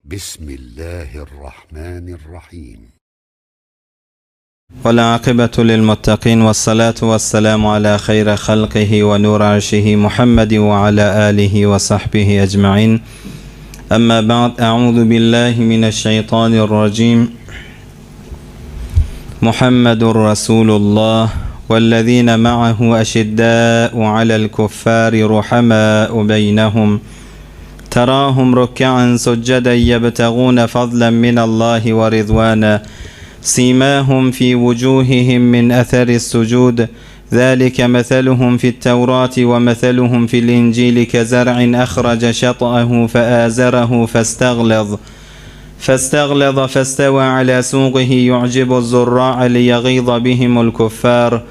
Bismillahirrahmanirrahim. والعاقبة للمتقين والصلاة والسلام على خير خلقه ونور عرشه محمد وعلى آله وصحبه أجمعين أما بعد أعوذ بالله من الشيطان الرجيم محمد رسول الله والذين معه أشداء على الكفار رحماء بينهم تراهم ركعا سجدا يبتغون فضلا من الله ورضوانا سيماهم في وجوههم من أثر السجود ذلك مثلهم في التوراة ومثلهم في الإنجيل كزرع أخرج شطأه فآزره فاستغلظ فاستغلظ فاستوى على سوقه يعجب الزراع ليغيظ بهم الكفار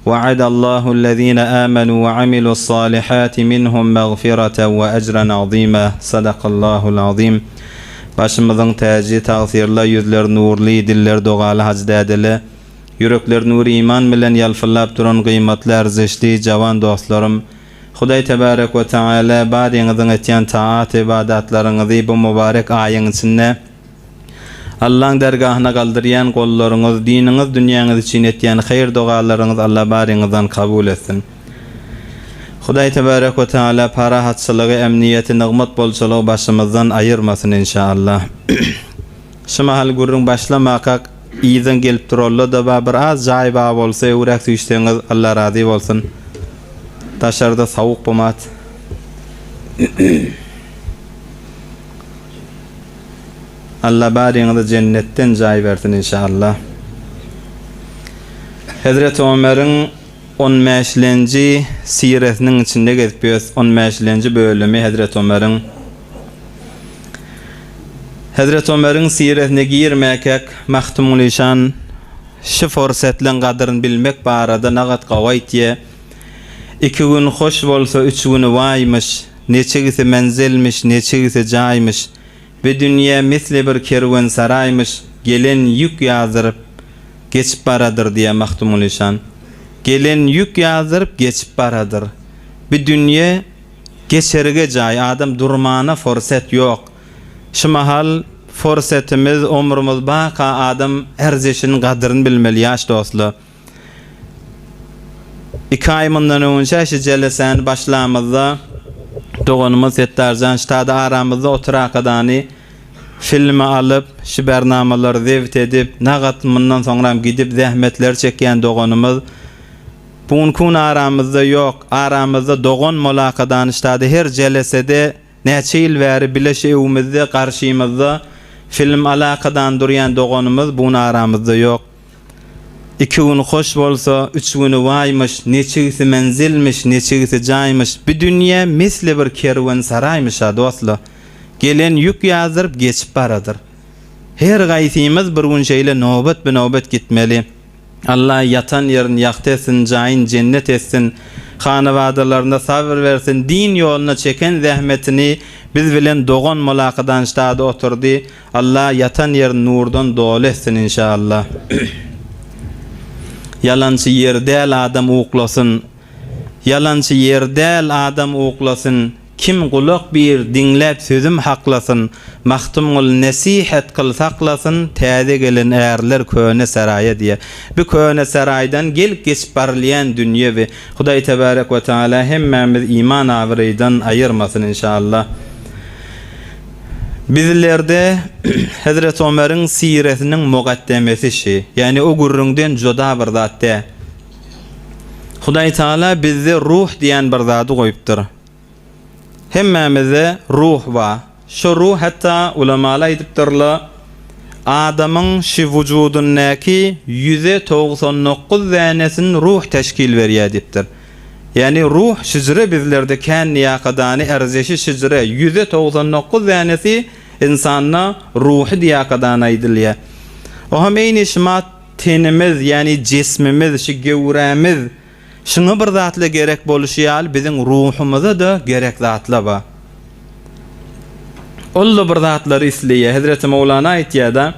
وعد الله الذين آمنوا وعملوا الصالحات منهم مغفرة وأجرا عظيما صدق الله العظيم Başymyzyň täji, tagsyryla, ýüzleri nurly, dilleri dogaly hajy dädele, ýürekleri nur-iman bilen ýalpyldap duran gyýmatly, arzyşly, jawan dostlarym, Hudaý tebarek we taala baryňyzyň etýän taat-ybadatlaryňyzy bu mübarek aýyň içinde Allaň dergahyna galdyrýan gollaryňyz, diniňiz, dünýäňiz üçin etýän haýyr-dogalaryňyz Alla baryňyzdan kabul etsin. Hudaý tebarek we taala parahatçylygy, emniýeti, nygmat bolçulygy başymyzdan aýyrmasyn inşaallah. Şu mahal gürrüň başlamakak yzyň gelip duralla-da ba bir az jaý ba bolsa öwräk süýşseňiz Alla razy bolsun. Daşarda sowuk bu mat. Alla baryňyza jennetden jaý bersin inşallah. Hezreti Omeriň on bäşlenji siresiniň içinde gezip ýös, on bäşlenji bölümi Hezreti Omeriň. Hezreti Omeriň siresine girmäkäk Magtymgulyşan şy forsetleň gadyryn bilmek barada nagat gawy aýtýa. Iki gün hoş bolsa üç güni waýmyş. Neçigsi menzelmiş, neçigsi jaýmyş. Bi dünýe misli bir kerwensaraýmyş, Gelen ýük ýazdyryp, geçip baradyr diýýär Magtymguly şan. Gelen ýük ýazdyryp, geçip baradyr. Bi dünýe geçerge jaý, adam durmana forset ýok. Şu mahal forsetimiz, omrumyz baka adam ärzeşiniň gadyryn bilmeli ýaş dostlar. Iki aý mundan öňünçä şu jelesäni başlamyzda doganymyz Setdarjan ştada aramyzda oturakadany filme alyp, şu bernamalary zebt edip, nagat mundan soňram gidip zähmetler çekýän doganymyz bu günki gün aramyzda ýok. Aramyzda dogan molakadany ştada her jelesede näçe ýyl bäri bile şu öwümizde garşymyzda film alakadan durýan doganymyz bu gün aramyzda ýok. Iki gün hoş bolsa, üç güni waýmyş, Neçigsi menzilmiş, neçigsi jaýmyş, Bi dünýe misli bir kerwensaraýmyş-a, dostlar. Gelen ýük ýazdyryp, geçip baradyr. Her gaýsymyz bir gün şeýle nobat-bi-nobat gitmeli. Alla ýatan ýerini ýagty etsin, jaýyn jennet etsin, hanabadalaryna sabyr bersin, din ýolunda çeken zähmetini biz bilen dogan molakadan ştada oturdy, Allah ýatan ýerini nurdan doly etsin inşallah. Ýalançy ýer däl adam uklasyn Ýalançy ýer däl adam uklasyn Kim gulak biýr diňläp sözüm haklasyn Magtymguly nesihet kyl saklasyn Täze gelen ärler köne saraýa diýe Bi köne saraýdan gelip geçip barylýan dünýe bi Hudaý tebarek we taala hemmämiz iman abraýdan aýyrmasyn inşallah. Bizlerde Hezreti Omeriň siresiniň mugaddemesi şi, ýagny o gürrüňden juda bir zat dä. Hudaý Taala bizde ruh diýen bir zady goýupdyr. Hemmämizde ruh bar. Şo ruh hatda ulamalar aýdypdyrlar, adamyň şi wujudyndaky ýüze 99 dänesini ruh teşkil berýär diýipdir. Ýagny ruh şijre bizlerde kän niýakadany ärzeşi şijre ýüze 99 dänesi ynsanda ruhy diýakadan aýdylýar. Oham eýni şymat tenimiz ýagny jesmimiz şi gewrämiz şyňa bir zatla gerek boluşy ýaly biziň ruhumyza-da gerek zatla bar. Ol-da bir zatlary isleýär. Hezreti Mowlana aýtýar-da,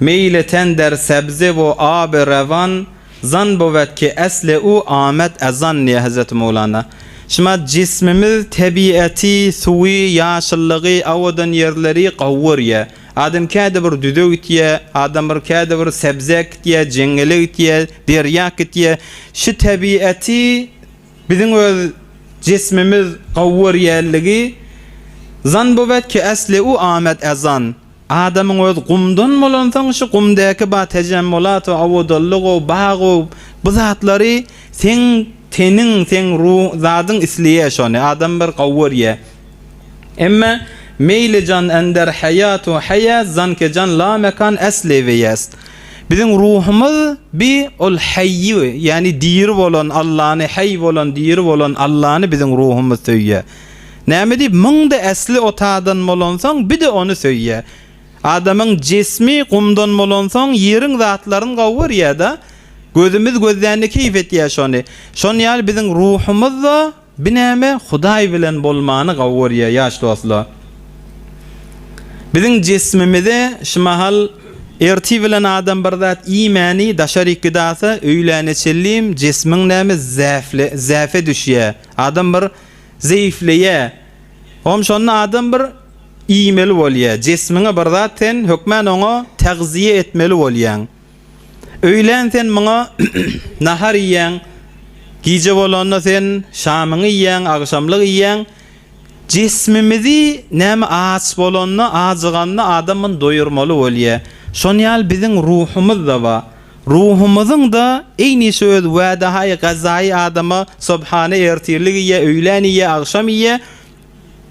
Meýle ten der sebze we aby rewan Zan bowet ki esle u amet ezan diýýär Hezreti Mowlana. Şumat jismimiz tebiaty, suwy, ýaşyllygy, awadan ýerleri gowy görýär. Adam käde bir düze gitýär, adam bir käde bir sebzä gitýär, jeňňele gitýär, derýa gitýär. Şu tebiaty biziň öz jismimiz gowy görýänligi zan buwet ki esli u amet ezan. Adamyň öz gumdan bolansoň şu gumdäki ba tejemmulat we owadanlyg-ow, bag-ow bu zatlary seň teniň, seň ruh zadyň isleýär şony. Adam bir gowy görýär. Emme meýli jan ender haýatu haýa zanke jan la mekan esli weýest. Biziň ruhumyz bi ol haýy, ýagny diri bolan Allany, haý bolan, diri bolan Allany biziň ruhumyz söýýär. Näme diýip, muň-da äsli otadan bolansoň, bi-de ony söýýä. Adamyň jismi gumdan bolansoň, ýeriň zatlaryny gowy görýä-da. Gözümiz gözlände keýp etýä şony. Şon ýaly biziň ruhumyz-da bi näme, Hudaý bilen bolmany gowy görýä, ýaş dostlar. Biziň jismimize şu mahal ertir bilen adam bir zat iýmäni daşaryk gidasa, öýläne çenlim jismiň näme zäfle, zäfe düşýä. Adam bir Zeýifleýä. Hom şonda adam bir iýmeli bolýa. Jesmiňe bir zat sen hökmän oňa tagziýe etmeli bolýaň. Öýlän sen muňa nahar iýýäň, gije bolanda sen şamyňy iýýäň, agşamlyk iýýäň. Jesmimizi näme aç bolanda, ajyganda adam muny doýurmaly bolýa. Şon ýaly biziň ruhumyz-da bar. Ruhumyzyň-da eýni şu öz wädahaýy gazaýy adama sobhana ertirlik iýe, öýlän iýe, agşam iýe,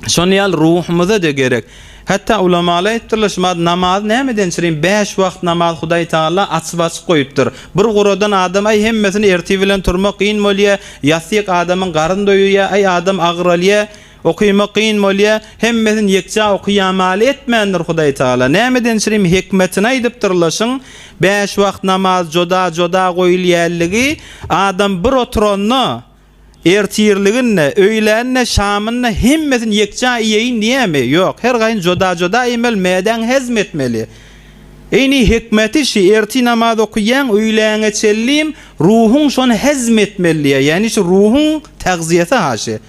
şony ýaly ruhumyza-da gerek. Hatda ulamalar aýtdyrlar, şu namazy nämeden çyryň, bäş wagt namaz Hudaý Tagala açyp-açyp goýupdyr. Bir guradan adam aý hemmesini ertir bilen turmak kyn bolýa, ýassyk adamyň garyn doýurýa, aý adam agralýa, Okymak kyn bolýa, hemmesini ýekja okyýamaly etmändir Hudaý Tagala. Nämeden çirim hikmetini aýdypdyrla şyň, bäş wagt namaz joda-joda goýulýanligi, adam bir oturanda, ertirliginde, öýlände, şamynda hemmesini ýekja iýeýin diýämi? Ýok, her gaýyn joda-joda iýmeli, mädäň hezm etmeli. Eýni hikmeti şi, ertir namaz okyýaň, öýläňe çenlim ruhuň şony hezm etmeli diýýär, ýagny şi ruhuň tagzyýasy ha şi.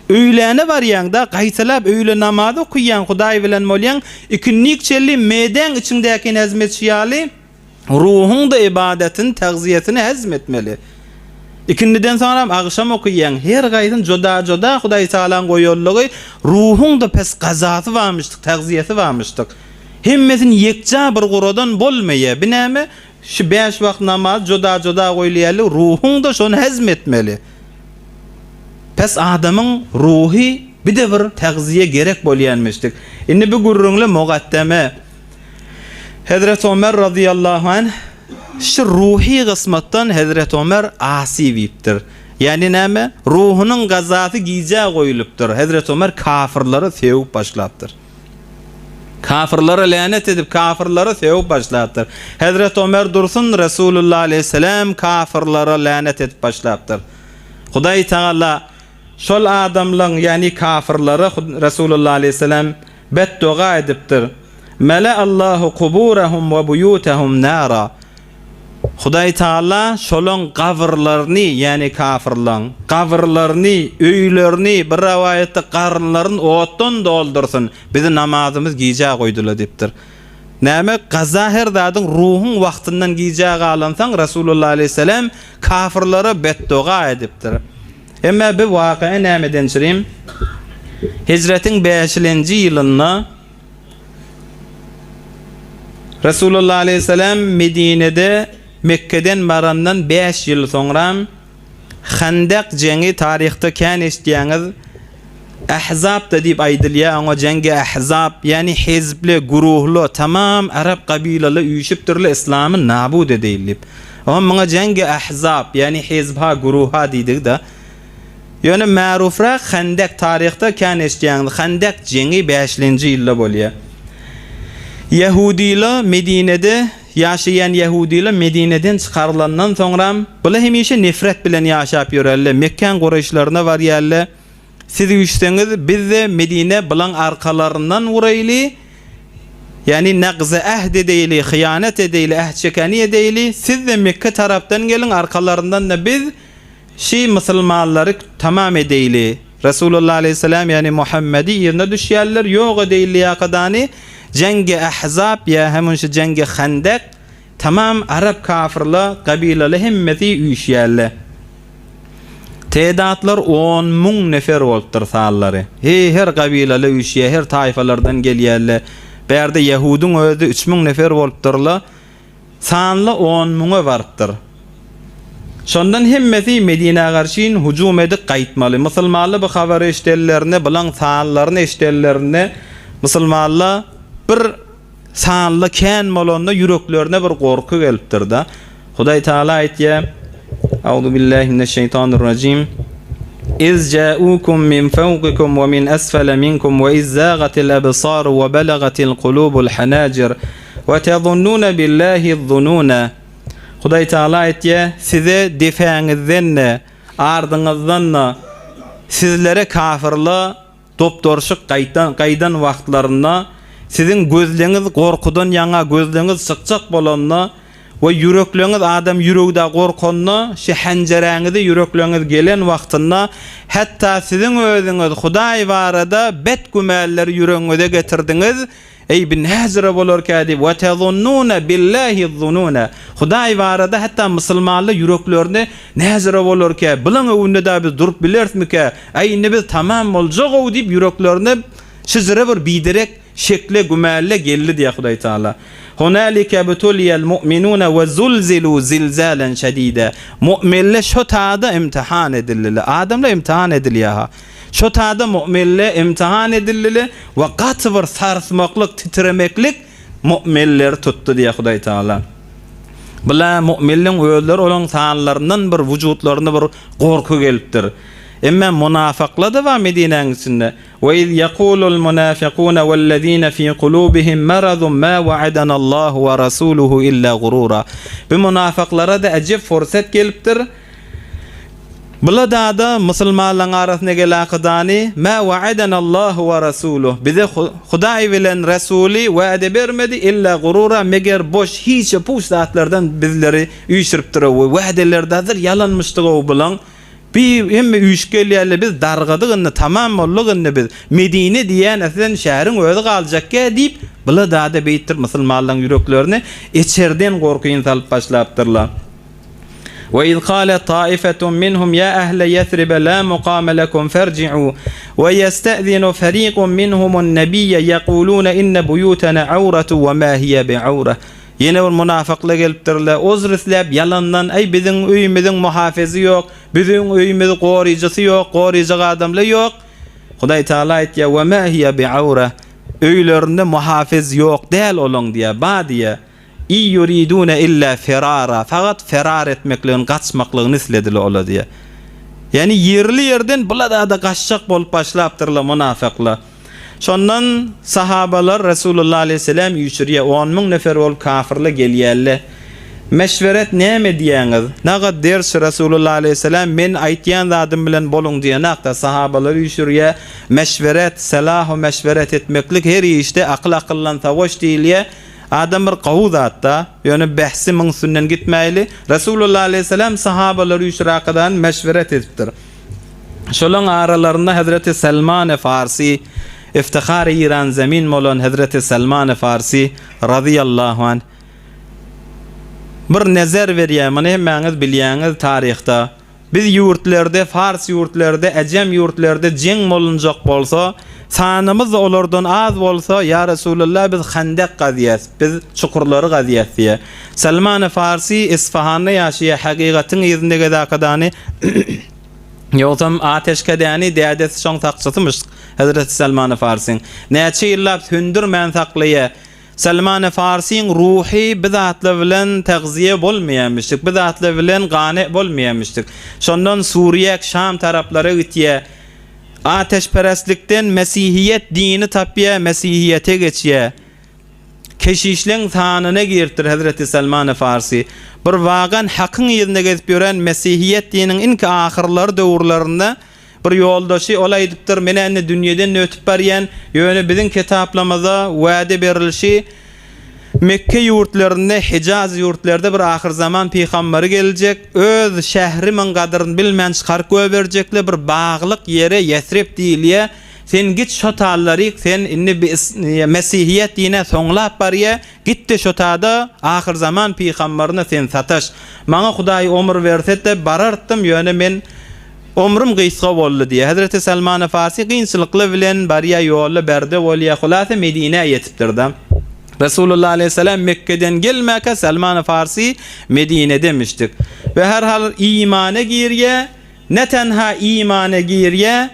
Öýläne barýaň-da, gaýtalap öýle namazy okyýaň, Hudaý bilen bolýaň, ikindik çenli medäň içiňdäkini hezm etşi ýaly, ruhuň-da ybadatyny, tagzyýasyny hezm etmeli. Ikindiden soňram agşam okyýaň, her gaýsyn joda-joda Hudaý Tagalaň goýanlygy ruhuň-da pes gazasy barmyşdyk, tagzyýasy barmyşdyk. Hemmesini ýekja bir guradan bolmaýa. Bi näme? Şu bäş wagt namaz joda-joda goýulýaly, ruhuň-da şony hezm etmeli. Pes adamyň ruhy bir-de bir tagziýe gerek bolýanmyşdyk. Indi bu gürrüňli mugaddeme. Hezreti Omer razyýallahu anh şu ruhy gysmatdan Hezreti Omer asy bipdir. Ýagny näme? Ruhunyň gazasy gijä goýulypdyr. Hezreti Omer kafyrlara sögüp başlapdyr. Kafyrlara länet edip, kafyrlara sögüp başlapdyr. Hezreti Omer dursun, Resulullah aleýhissalam kafyrlara länet edip başlapdyr. Hudaý Tagala şol adamlaň, ýagny kafyrlara Resulullah aleýhissalam betdoga edipdir. Mele Allahu kuburahum we buýutahum nara. Hudaý Taala şolaň gabyrlaryny, ýagny kafyrlaň, gabyrlaryny, öýlerini, bir rowaýatda garynlaryny otdan doldursyn, bizi namazymyz gijä goýdular diýipdir. Näme, gaza her zadyň ruhuň wagtyndan gijä galansaň, Resulullah aleýhissalam kafyrlara betdoga edipdir. Emma bu waka nämeden çyrim? Hijretiň bäşilenji ýylynda, Resulullah aleýhissalam Medinede Mekgeden barandan bäş ýyl soňra Handak jeňi taryhda kän eşitýäňiz Ahzap-da diýip aýdylýar oňa jeňgi Ahzap ýagny hizbli guruhly tamam arap gabylaly üýşüpdirler yslamy nabut edeýin diýip. Oňa muňa jeňgi Ahzap ýagny hizbha guruha diýdigi-de. Ýöne märufrak Hendek taryhda kän eşidýäňiz Hendek jeňi bäşlenji ýylda bolýar. Ýehudylar Medinede ýaşaýan ýehudylar Medineden çykarylandan soňram bular hemişe nefret bilen ýaşap ýörerler Mekgäň kureýşlerine barýarlar siz üýşseňiz bizde Medine bulaň arkalaryndan uraýly ýagny nagzy ähd edeýli hyýanat edeýli äht şekeni edeýli sizde Mekge tarapdan geliň arkalaryndan-da biz. Şi musulmanlary tamam edeýli. Resulullah aleýhissalam ýagny Muhammedi yzyna düşýärler, ýok edeýli ýakadany, Jengi Ahzab ýa hem şu Jengi Handek tamam arap kafyrla gabylaly hemmesi üýşýärler. Tedatlar 10,000 nefer bolupdyr sanlary. He her gabylaly üýşýär, her taýfalardan gelýärler. Bärde ýehudyň özi 3000 nefer bolupdyrla. Sanly on müňe barypdyr. Şondan hemmesi Medinä garşyn hujum edip gaýtmaly. Musulmanlar bu habary eşidenlerinde, bulaň sanlaryny eşidenlerinde, musulmanlar bir sanly kän bolanda ýüreklerine bir gorky gelipdir-de. Hudaý Taala aýtýar, Auzu billahi mineşşeýtanirrajim. Iz ja'ukum min fawqikum we min asfala minkum we iz zagatil absaru we balagatil kulubul hanajir. We tezunnune billahi zununa. Hudaý Taala aýtýar, size depäňizden-de, ardyňyzdan-da sizlere kafyrlar dopdoryşyp gaýdan, gaýdan wagtlarynda, siziň gözleňiz gorkudan ýaňa gözleňiz çykjak bolanda we ýürekleňiz adam ýüregide gorkanda, şi henjeräňize ýürekleňiz gelen wagtynda, hatda siziň özüňiz Hudaý barada bet gümänleri ýüregiňize getirdiňiz, Eý, bi näjüre bolarkä diýip, we tezunnune billahi zunune. Hudaý barada hatda musulmanlar ýüreklerinde näjüre bolarkä, bulaň öňünde da biz durup bilerismikä, äý indi biz tamam boljag-ow diýip ýüreklerine şijire bir biderek şekle, gümälle geldi diýýär Hudaý Taala. Hunalike butuliyel mu'minune we zulzilu zilzalen şedide. Mu'minler şo tada imtihan edildiler. Adamlar imtihan edilýär-ha. Şo tada mu'minler imtihan edildiler we gaty bir sarsmaklyk, titremeklik mu'minleri tutdy diýýär Hudaý Tagala. Bula mu'minleň özleri olaň sanlaryndan bir wujutlaryna bir gorky gelipdir. Emma munafyklar-da bar Medinäň içinde. We iz ýekulul munafikune wellezine fi kulubihim maradun ma wa'adanallahu we rasuluhu illa gurura. Bu munafyklara-da ajep fursat gelipdir. Bula-da-da musulmanlaryň arasynda gelakydany, Mä wa'adanallahu we rasuluh, bize Hudaý bilen Resuly wade bermedi, illa gurura, meger boş, hiçe puç zatlardan bizleri üýşüripdir-ow, we wadeleri-de ýalanmyşdyg-ow bulaň, bi hemme üýşüp gelýärler, biz dargadyk indi, tamam bolduk indi biz, Medine diýýän eslem şäheriň özi galjakkä diýip, bula-da-da beýtdirip musulmanlaryň ýüreklerine içerden gorkyny salyp başlapdyrlar. We iz kale taifetun minhum ya ehle Yesribe la mukame lekum ferji'u we yeste'zinu feriqun minhumun nebiyye yekulune inne buyutena awretu we ma hiye bi'awre. Ýene bir munafyklar gelipdirler, ozr isläp ýalandan, Eý biziň öýümiziň muhafezi ýok, biziň öýümizi goryjysy ýok, goryjak adamlar ýok. Hudaý Taala aýtýar, We ma hiye bi'awre. Öýlerinde muhafez ýok däl olaň diýýär, bar diýýär. I ýuridune illa ferara, fakat ferar etmekligini, gaçmaklygyny islediler olar diýýär. Ýagny ýerli ýerden bular-da gaçjak bolup başlapdyrlar munafyklar. Şondan sahabalar Resulullah aleýhisselam üýşürýär, 10,000 nefer bolup kafyrlar gelýärler. Meşweret näme diýýäňiz? Nagat ders Resulullah aleýhisselam men aýtýan zadym bilen boluň diýenakda sahabalar üýşürýär. Meşweret, salahu meşweret etmeklik her işde akyl akyldan savaş diýilýär. Adam bir gowy zatda, ýöne bähsi muň üstünden gitmäýli. Resulullah aleýhissalam sahabalary üýşürakadan meşweret edipdir. Şolaň aralarynda Hezreti Selman-y Farsi, iftihary Iran zemin bolan Hezreti Selman-y Farsi razyýallahu anh bir nezer berýär, muny hemmäňiz bilýäňiz taryhda. Biz ýurtlerde, fars ýurtlerde, äjem ýurtlerde jeň bolunjak bolsa, sanymyz olardan az bolsa, ýa Resulallah biz handek gazýas, biz çukurlary gazýas diýýär. Salmany Farsi Isfahanda ýaşaýar, hakykatyň yzynda gezakadany, ýogsam ateşkedäni dädesi şoň sakçysymyş, Hezreti Salmany Farsiň. Näçe ýyllap söndürmän saklaýar. Salmany Farsyň ruhy bi zatlar bilen tagziýe bolmaýarmyşdyk, bi zatlar bilen gane bolmaýarmyşdyk. Şondan Suriýek, Şam taraplara gitýär. Ateşperestlikden mesihiýet dini tapýar, mesihiýete geçýär. Keşişleň sanyna giripdir Hezreti Salmany Farsy. Bir wagan Hakyň yzynda gezip ýören mesihiýet diniň inki ahyrlary döwürlerinde Bir ýoldaşy ol aýdypdyr, Men-ä indi dünýeden ötüp barýan, ýöne biziň kitaplamyzda wada berilişi. Mekke ýurtlarynda, Hijaz ýurtlarda bir ahyrzaman pygambary geljek, öz şährimiň gadyryny bilmän çykaryp goýberjekler, bir baglyk ýere Ýesrib diýilýär, sen git şo tallaryk, sen indi mesihiýet dine soňlap barýa, git-de şo tada ahyrzaman pygambaryna sen sataş. Maňa Hudaý omur berse-de barartdym, ýöne men Omrüm gysga boldy diýýär. Hezreti Salmany Farsy kynçylykly bilen barýar, ýolda bärde bolýar, hulasa Medinä ýetipdir-de. Resulullah aleýhissalam Mekgeden gelmäkä Salmany Farsy Medinedemişdik. We her hal imana girýär, ne tenha imana girýär,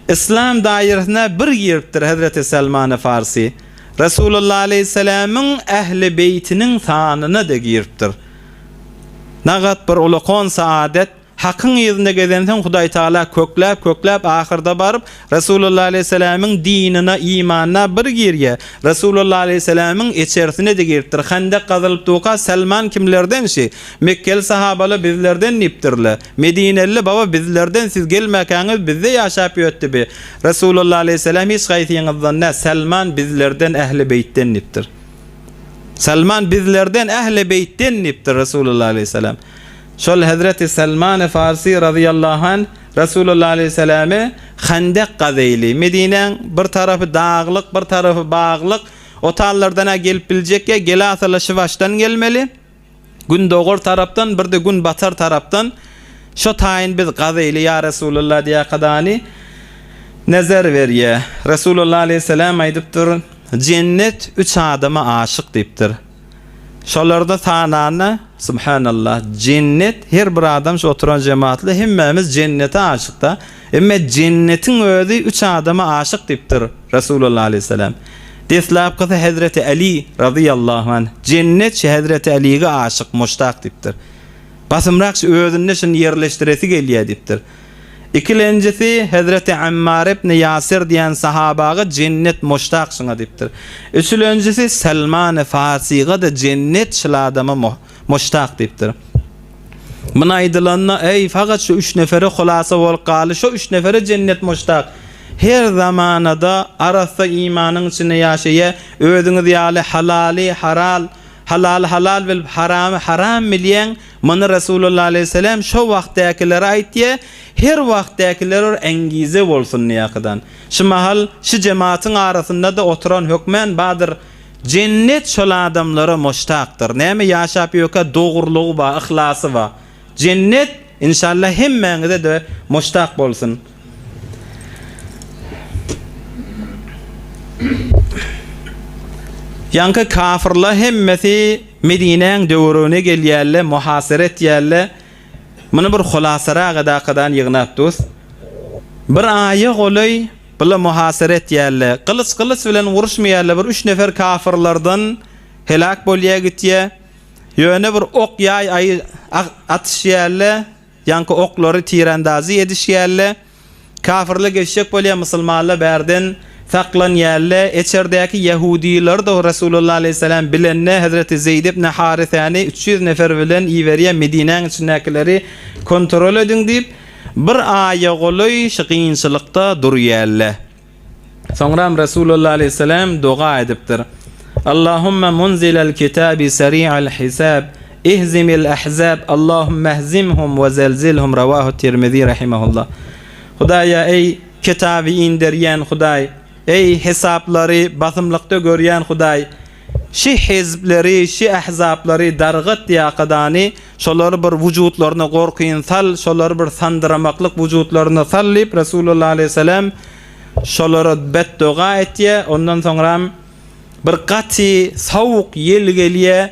Yslam daýrasyna bir giripdir Hezreti Salmany Farsy. Resulullah aleýhissalamyň ähli beýtiniň sanyna-da giripdir. Nagat bir ulakon saadet Hakyň yzynda gezensoň Hudaýtagala kökläp kökläp ahyrda baryp Resulullah aleýhissalamyň dinine imanyna bir girýä. Resulullah aleýhissalamyň içerisine-de giripdir. Hendek gazylyp durka Salman kimlerden şi? Mekgeli sahabalar bizlerden diýipdirler. Medineli baba bizlerden siz gelmäkäňiz bizde ýaşap ýötdi bi. Resulullah aleýhissalam hiç haýsyňyzdan däl Salman bizlerden ähli beýtden diýipdir. Salman bizlerden ähli beýtden diýipdir Resulullah aleýhissalam. Şol hezreti Salmany Farsy razyýallahu anh Resulullah aleýhissalamy Hendek gazeýli. Medinäň bir tarapy daglyk, bir tarapy baglyk. O tallardan-a gelip biljek ýa gelasala şu başdan gelmeli. Gündogar tarapdan, bir-de günbatar tarapdan. Şo taýyn biz gazeýli ýa Resulullah diýakadany nezer berýä. Resulullah aleýhissalam aýdypdyr, Jennet üç adama aşyk diýipdir. Şolarda sananda, Subhanallah, jennet, her bir adam şu oturan jematly hemmämiz jennete aşykda. Emme jennetiň özi üç adama aşyk diýipdir Resulullah aleýhissalam. Deslapkysy Hezreti Äli razyýallahu anh, jennet şu Hezreti Älige aşyk, muştak diýipdir. Basymrak şu özünde şuny ýerleşdiresi gelýär diýipdir. Ikilenjisi Hezreti Ammar ibn Ýasir diýen sahabaga jennet muştak şuňa diýipdir. Üçülenjisi Salmany Farsyga-da jennet şul adama muştak diýipdir. Muny aýdylanda, eý, fakat şu üç nefere hulasa bolup galdy, şo üç nefere jennet muştak. Her zamanada arassa imanyň içinde ýaşaýa, özüňiz ýaly halaly haral, Halaly halal bilip, haramy haram bilýäň, muny Resulullah aleýhissalam şo wagtdäkilere aýtýa, her wagtdäkilere bir engize bolsun diýakydan. Şu mahal şu jematyň arasynda-da oturan hökmän badyr, jennet şol adamlara muştakdyr. Näme ýaşap ýökä dogrulygy bar, yhlasy bar. Jennet inşallah hemmäňize-de muştak bolsun. Ýaňky kafyrlar hemmesi Medinäň döwregine gelýärler, muhasara etýärler. Muny bir hulasarak edakadan ýygnap dus. Bir aýa golaý bular muhasara etýärler. Gylyç-gylyç bilen uruşmaýarlar, bir üç nefer kafyrlardan heläk bolýar gitýär. Ýöne bir ok ýaý aýy atyşýarlar. Ýaňky oklary tirandazy edişýärle. Kafyrlar geçjek bolýar, musulmanlar bärden saklanýarle. Eçerdäki ýehudylar-da Resulullah aleýhissalam bilende hezreti Zeýd ibn Harysäni 300 nefer bilen iberýär, Medinäň içindäkileri kontrol ediň diýip, bir aýa golaý şu kynçylykda durýarle. Soňram Resulullah aleýhissalam doga edipdir. Allahumma munzilel kitabi sari'al hisab ihzimil ahzab Allahumma ihzimhum we zelzilhum rawahu Tirmizi rahimahullah. Hudaýa eý kitaby inderýän Hudaý, eý hesaplary basymlykda görýän Hudaý, şi hizbleri, şi ahzaplary dargat diýakadany, şolary bir wujutlaryna gorkyny sal, şolary bir sandyramaklyk wujutlaryna sal diýip Resulullah aleýhissalam Şolara betdoga etýä, ondan soňram bir gaty sowuk ýel gelýä,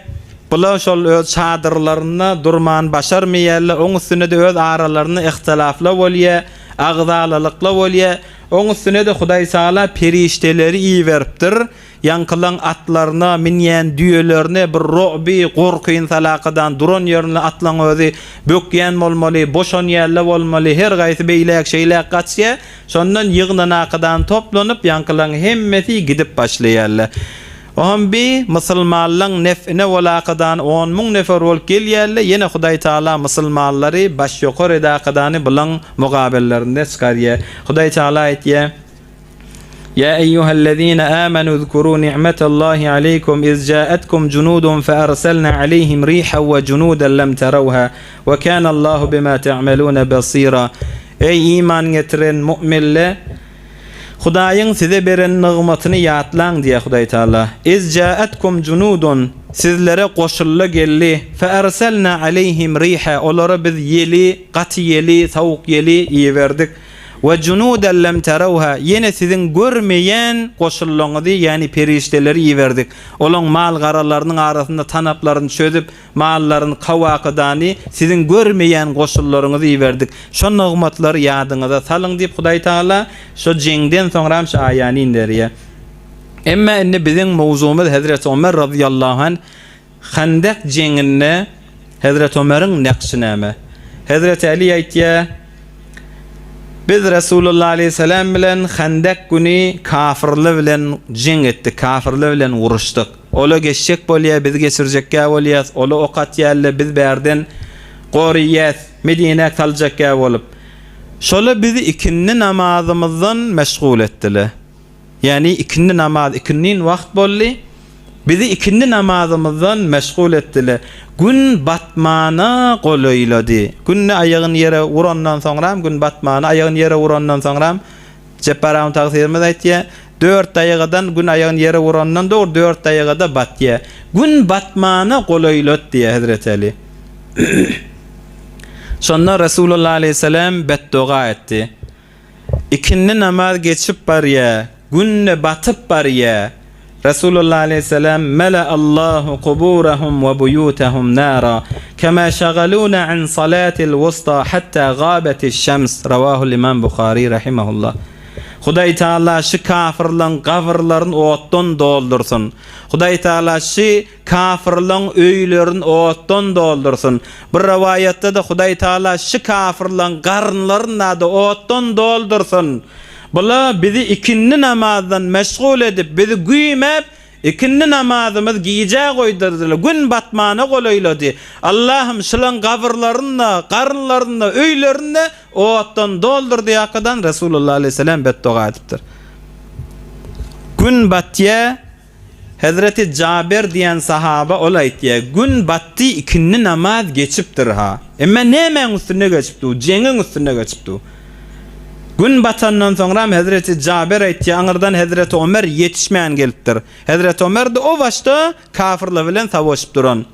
bular şol öz çadyrlarynda durman başarmaýarlar, oň üstüne-de öz aralarynda yhtylaflar bolýa, agzalalyklar bolýa, oň üstüne-de Hudaý Tagala perişdeleri iberipdir, Ýaňkylaň atlaryna, münýän düýelerine bir ro'by, gorkyny salakadan duran ýerinde atlaň özi bökýän bolmaly, boşanýanla bolmaly, her gaýsy beýläk-şeýläk gaçýa, şondan ýygnanakadan toplanyp, ýaňkylaň hemmesi gidip başlaýarlar. Ohm bi, musulmanlaň nef'ine bolakadan 10,000 nefer bolup gelýärler, ýene Hudaý Tagala musulmanlary başýokar edakadany bulaň mugabellerinde çykarýa. Hudaý Tagala aýtýa. Ýa eýýuhellezine âmenû zkurû ni'metallahi aleýkum iz jâetkum junûdun feerselnâ aleýhim rihan we junûden lem terewhâ we kânallahu bimâ te'melûne besîrâ Eý iman getiren mu'minle! Hudaýyň size beren nygmatyny ýatlaň diýýär Hudaý Taala. Iz jâetkum junûdun sizlere goşulla geldi feerselnâ aleýhim riha olara biz ýeli, gaty ýeli, sowuk ýeli iberdik. We junuden lem terewha, ýene siziň görmeýän goşunlaryňyzy, ýagny perişdeleri iberdik. Olaň mal-garalarynyň arasynda tanaplaryny çözüp, mallaryny kawakydany siziň görmeýän goşunlaryňyzy iberdik. Şo nygmatlary ýadyňyza salyň diýip Hudaý Tagala şo jeňden soňram şu aýany inderýär. Emma indi biziň mowzugymyz Hezreti Omer razyýallahu anh Handek jeňinde Hezreti Omeriň nakşy näme? Hezreti Äli aýtýar, Biz Resulullah aleýhissalam bilen Handek güni kafyrlar bilen jeň etdik, kafyrlar bilen uruşdyk. Ola geçjek bolýar, biz geçirjekkä bolýas, ola ok atýarlar, biz bärden goryýas, Medinä saljakkä bolup. Şola bizi ikindi namazymyzdan meşgul etdiler. Ýagny ikindi namaz ikindin wagt boldy. Bizi ikindi namazymyzdan meşgul etdiler. Gün batmana golaýlady. Gün-de aýagyny ýere urandan soňram, gün batmana aýagyny ýere urandan soňram, Jepbar agam tagsyrymyz aýtýar, dört daýygadan gün aýagyny ýere urandan dogry dört daýygada batýar. Gün batmana golaýlady diýýär Hezreti Aly. Şonda Resulullah aleýhissalam betdoga etdi. Ikindi namaz geçip barýa, Gün-de batyp barýa. Resulullah aleýhissalam, Mela Allahu kuburahum we buýutahum nara, kema şagaluna an salatil wusta hatta gabetiş şems, Rawahul Imam Buhary rahimahullah. Hudaý Taala şy kafyrlaň gabyrlaryn otdan doldursyn. Hudaý Taala şy Kafyrlaň öýlerin otdan doldursyn. Bir rowaýatda-da Hudaý Taala şy kafyrlaň garynlaryn-da otdan doldursyn. Bula bizi ikindi namazdan meşgul edip, bizi güýmäp, ikindi namazymyz gijä goýdurdylar, gün batmana golaýlady. Allahym şylaň gabyrlaryn-da, garynlaryn-da, öýlerin-de otdan doldur diýakadan Resulullah aleýhissalam betdoga edipdir. Gün batýa. Hezreti Jaber diýen sahaba ol aýtýar, Gün batdy, ikindi namaz geçipdir-ha. Emma nämäň üstünde geçipdi u? Jeňiň üstünde geçipdi u. Gün batandan soňram hezreti Jaber aýtýar, aňyrdan hezreti Omer ýetişmän gelipdir. Hezreti Omer-de o başda kafyrlar bilen savaşyp duran.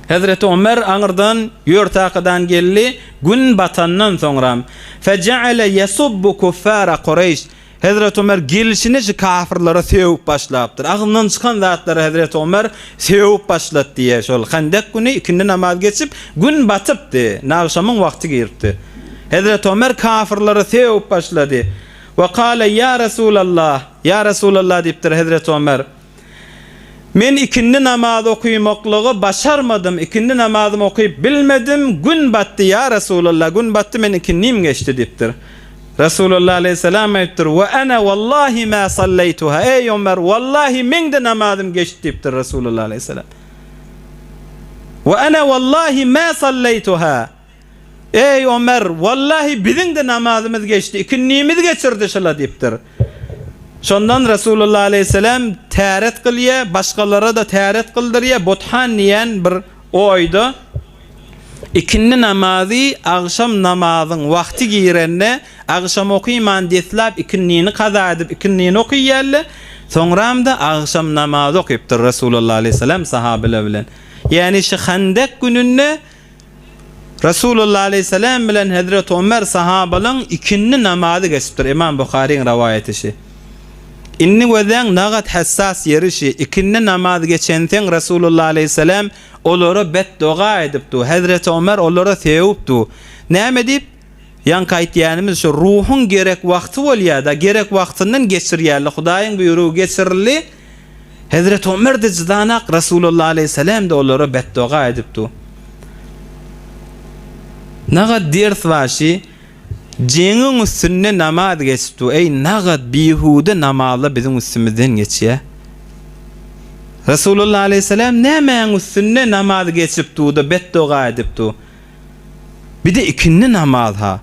Hezreti Omer aňyrdan ýörtakadan geldi, gün batandan soňram. Fejeale ýesubbu kuffara Kureýş. Hezreti Ömer gelşine şu kafyrlara sögüp başlapdyr. Agzyndan çykan zatlary Hezreti Ömer sögüp başlady diýýär. Şol Handek güni ikindi namaz geçip, gün batypdy. Nagşamyň wagty giripdi. Hezreti Ömer kafyrlara sögüp başlady. We kale ýa Resulallah, ýa Resulallah diýipdir Hezreti Ömer. Men ikindi namaz okymaklygy başarmadym, ikindi namazymy okyp bilmedim, gün batdy, ýa Resulallah, gün batdy, men ikindim geçdi diýipdir. Resulallah aleýhissalam aýdypdyr, We ene wallahi ma salleýtuha, eý Ömer, wallahi meň-de namazym geçdi diýipdir Resulallah aleýhissalam. We ene wallahi ma salleýtuha. Eý, Omer, wallahi biziň-de namazymyz geçdi, ikindimiz geçirdi şula diýipdir. Şondan Resulullah aleýhissalam täret kylýar, başgalara-da täret kyldyrýar, Buthan diýen bir oýda ikindi namazy agşam namazyň wagty girende, agşam okyman deslap ikindini kaza edip ikindini okyýarlar, soňram-da agşam namazy okypdyr Resulullah aleýhissalam sahabeler bilen. Ýagny şu Handek gününde Resulullah aleýhissalam bilen Hezreti Ömer sahabalaň ikindi namazy geçipdir, Imam Buharyň rowaýaty şi. Indi gözläň nagat hassas ýeri şi, ikindi namaz geçenseň Resulullah aleýhissalam olara bet doga edipdi, Hezreti Ömer olara sögüpdi. Näme diýip? Ýaňky aýtýanymyz şu ruhuň gerek wagty bolýada, gerek wagtyndan geçirýärler, Hudaýyň buýrugy geçirildi. Hezreti Ömer-de jydanak, Resulullah aleýhissalam-da olara betdoga edipdi. Nagat ders başy, jeňiň üstünde namaz geçipdi. Eý, nagat bihuda namazlar biziň üstümizden geçýär. Resulullah aleýhissalam nämäň üstünde namaz geçipdi-da betdoga edipdi? Bir-de ikindi namaz-ha.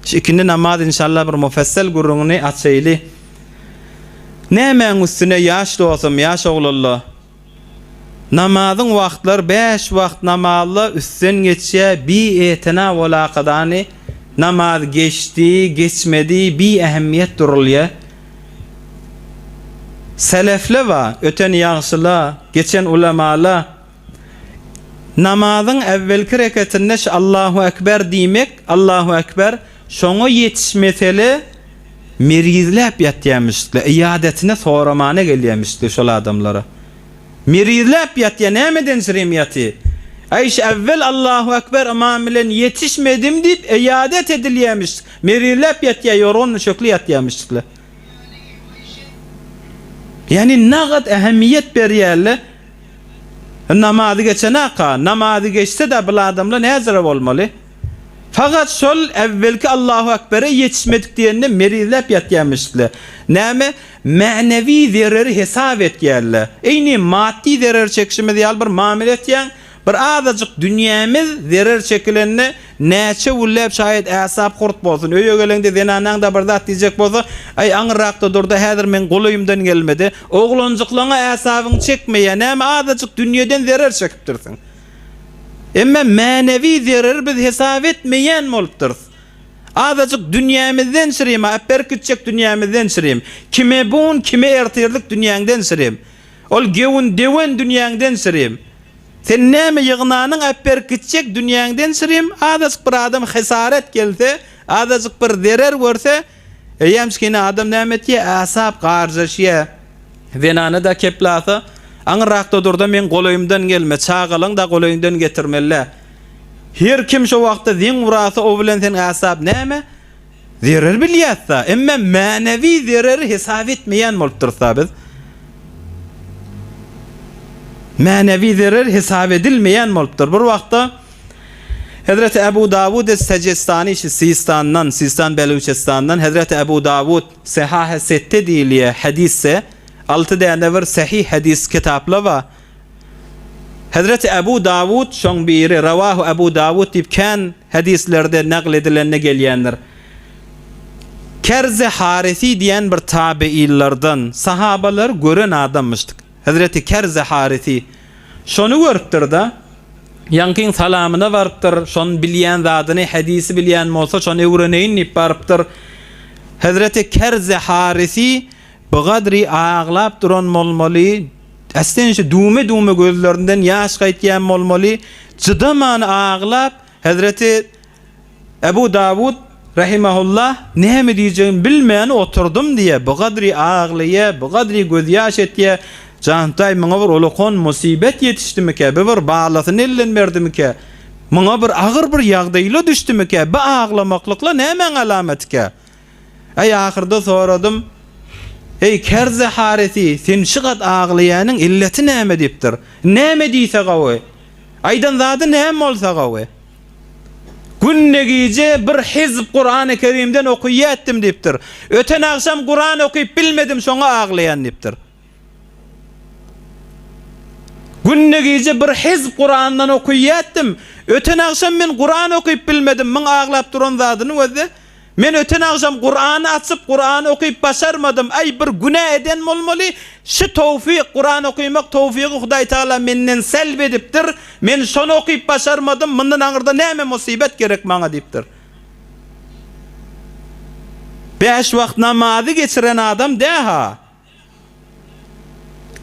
Şu ikindi namaz inşallah bir mufessel gürrüňini açaýly. Nämäň üstüne ýaş dosum, ýaş oglanla? Namazyň wagtlary bäş wagt namazla üstden geçýä bi etena bolakadany namaz geçdi, geçmedi bi ähmiýet durulýa. Selefle ba, öten ýagşyla, geçen ulemala namazyň äwwelki reketinde şu Allahu Ekber diýmek, Allahu Ekber, şoňa ýetişmesele merizläp ýatýamişdle, yadetine soramana gelýämişdle şol adamlara. Merizläp ýatýa, nämeden çirim ýaty? Äý şu äwwel Allahu Ekber ymam bilen ýetişmedim diýip yädet edilýämiş, merizläp ýatýa, ýorgan düşekli ýatýamişdle. Ýagny nagat ähemiýet berýärle. Namazy geçenaka, namazy geçse-de bul adamlar näzire bolmaly? Fakat şol äwwelki Allahu Ekbere ýetişmedik diýende merizläp ýatýamişle. Näme? Mänewi zereri hesap etýärle. Eýni maddy zerer çekişimiz ýaly bir mamele etýäň, bir azajyk dünýämiz zerer çekilende näçe günläp şaýat äsap hurt bolsun. Öýe geleňde zenanaň-da bir zat diýjek bolsa, Aý aňyrrakda durda häzir meň golaýymdan gelmedi. Oglanjyklaňa äsabyň çekmeýär. Näme azajyk dünýeden zerer çekipdirsiň. Emma mänewi zereri biz hesap etmeýän bolupdyrys. Azajyk dünýämizden çyrim, äpberk gitjek dünýämizden çyrim. Kime bu gün, kime ertirlik dünýäňden çyrim. Ol gewün dewen dünýäňden çyrim. Sen näme ýygnanyň äpberk gitjek dünýäňden çyrim, azajyk bir adam hesaret gelse, azajyk bir zerer görse, Eýýämçkine adam näme etýä, äsap garjaşýa. Zenany-da keplasa, Aňyrrakda dur-da, meň golaýymdan gelme, çagalaň-da golaýyňdan getirmeli-dä. Her kim şo wagtda zeň urasa, o bilen sen äsap näme? Zerer bilýäs-da, emme mänewi zereri hesap etmeýän bolup durus-da biz. Mänewi zerer hesap edilmeýän bolupdyr. Bir wagtda Hezreti Ebu Dawud es-Sejestani şi Sistandan, Sistan Beluçistandan Hezreti Ebu Dawud Sehahe Sette diýilýär hadisse, alty däne bir sahih hadis kitapla bar. Hezreti Ebu Dawud şoň biri, Rawahu Ebu Dawud diýip kän hadislerde nagl edilende gelýändir. Kerze Harisi diýen bir tabeillerden, sahabalary gören adammyşdyk. Hezreti Kerze Harisi şony görüpdir-de, ýaňkyň salamyna barypdyr, şonuň bilýän zadyny, hadisi bilýän bolsa, şony öwreneýin diýip barypdyr. Hezreti Kerze Harisi bigadry aglap duran bolmaly, äsden düwme-düwme gözlerinden ýaş gaýtýan bolmaly, çydaman aglap, Hezreti Ebu Dawud, rahimehullah, näme diýjegini bilmän oturdym diýýär, bu gadry aglaýar, bu gadry gözýaş etýär, Jantaý muňa bir ulakan musybet ýetişdimikä, bu bir balasyny elden berdimikä, muňa bir agyr bir ýagdaýla düşdümikä, bu aglamaklykla nämäň alamatykä? Äý ahyrda soradym, Eý Kerze Haresi, sen şu gat aglaýanyň illeti näme diýipdir. Näme diýse gawy? Aýdan zady näme bolsa gawy? Günde gije bir hizb Kurany Kerimden okyýatdym diýipdir. Öten agşam Kuran okyp bilmedim şoňa aglaýan diýipdir. Günde gije bir hizb Kurandan okyýatdym. Öten agşam men Kuran okyp bilmedim. Muň aglap duran zadyny gözle. Men öten agşam Kurany açyp Kurany okyp başarmadym. Aý bir günä eden bolmaly. Şu towfyk Kuran okymak towfygy Hudaý Tagala menden selb edipdir. Men şony okyp başarmadym. Mundan aňyrda näme musybet gerek maňa diýipdir. Bäş wagt namazy geçiren adam dä-ha.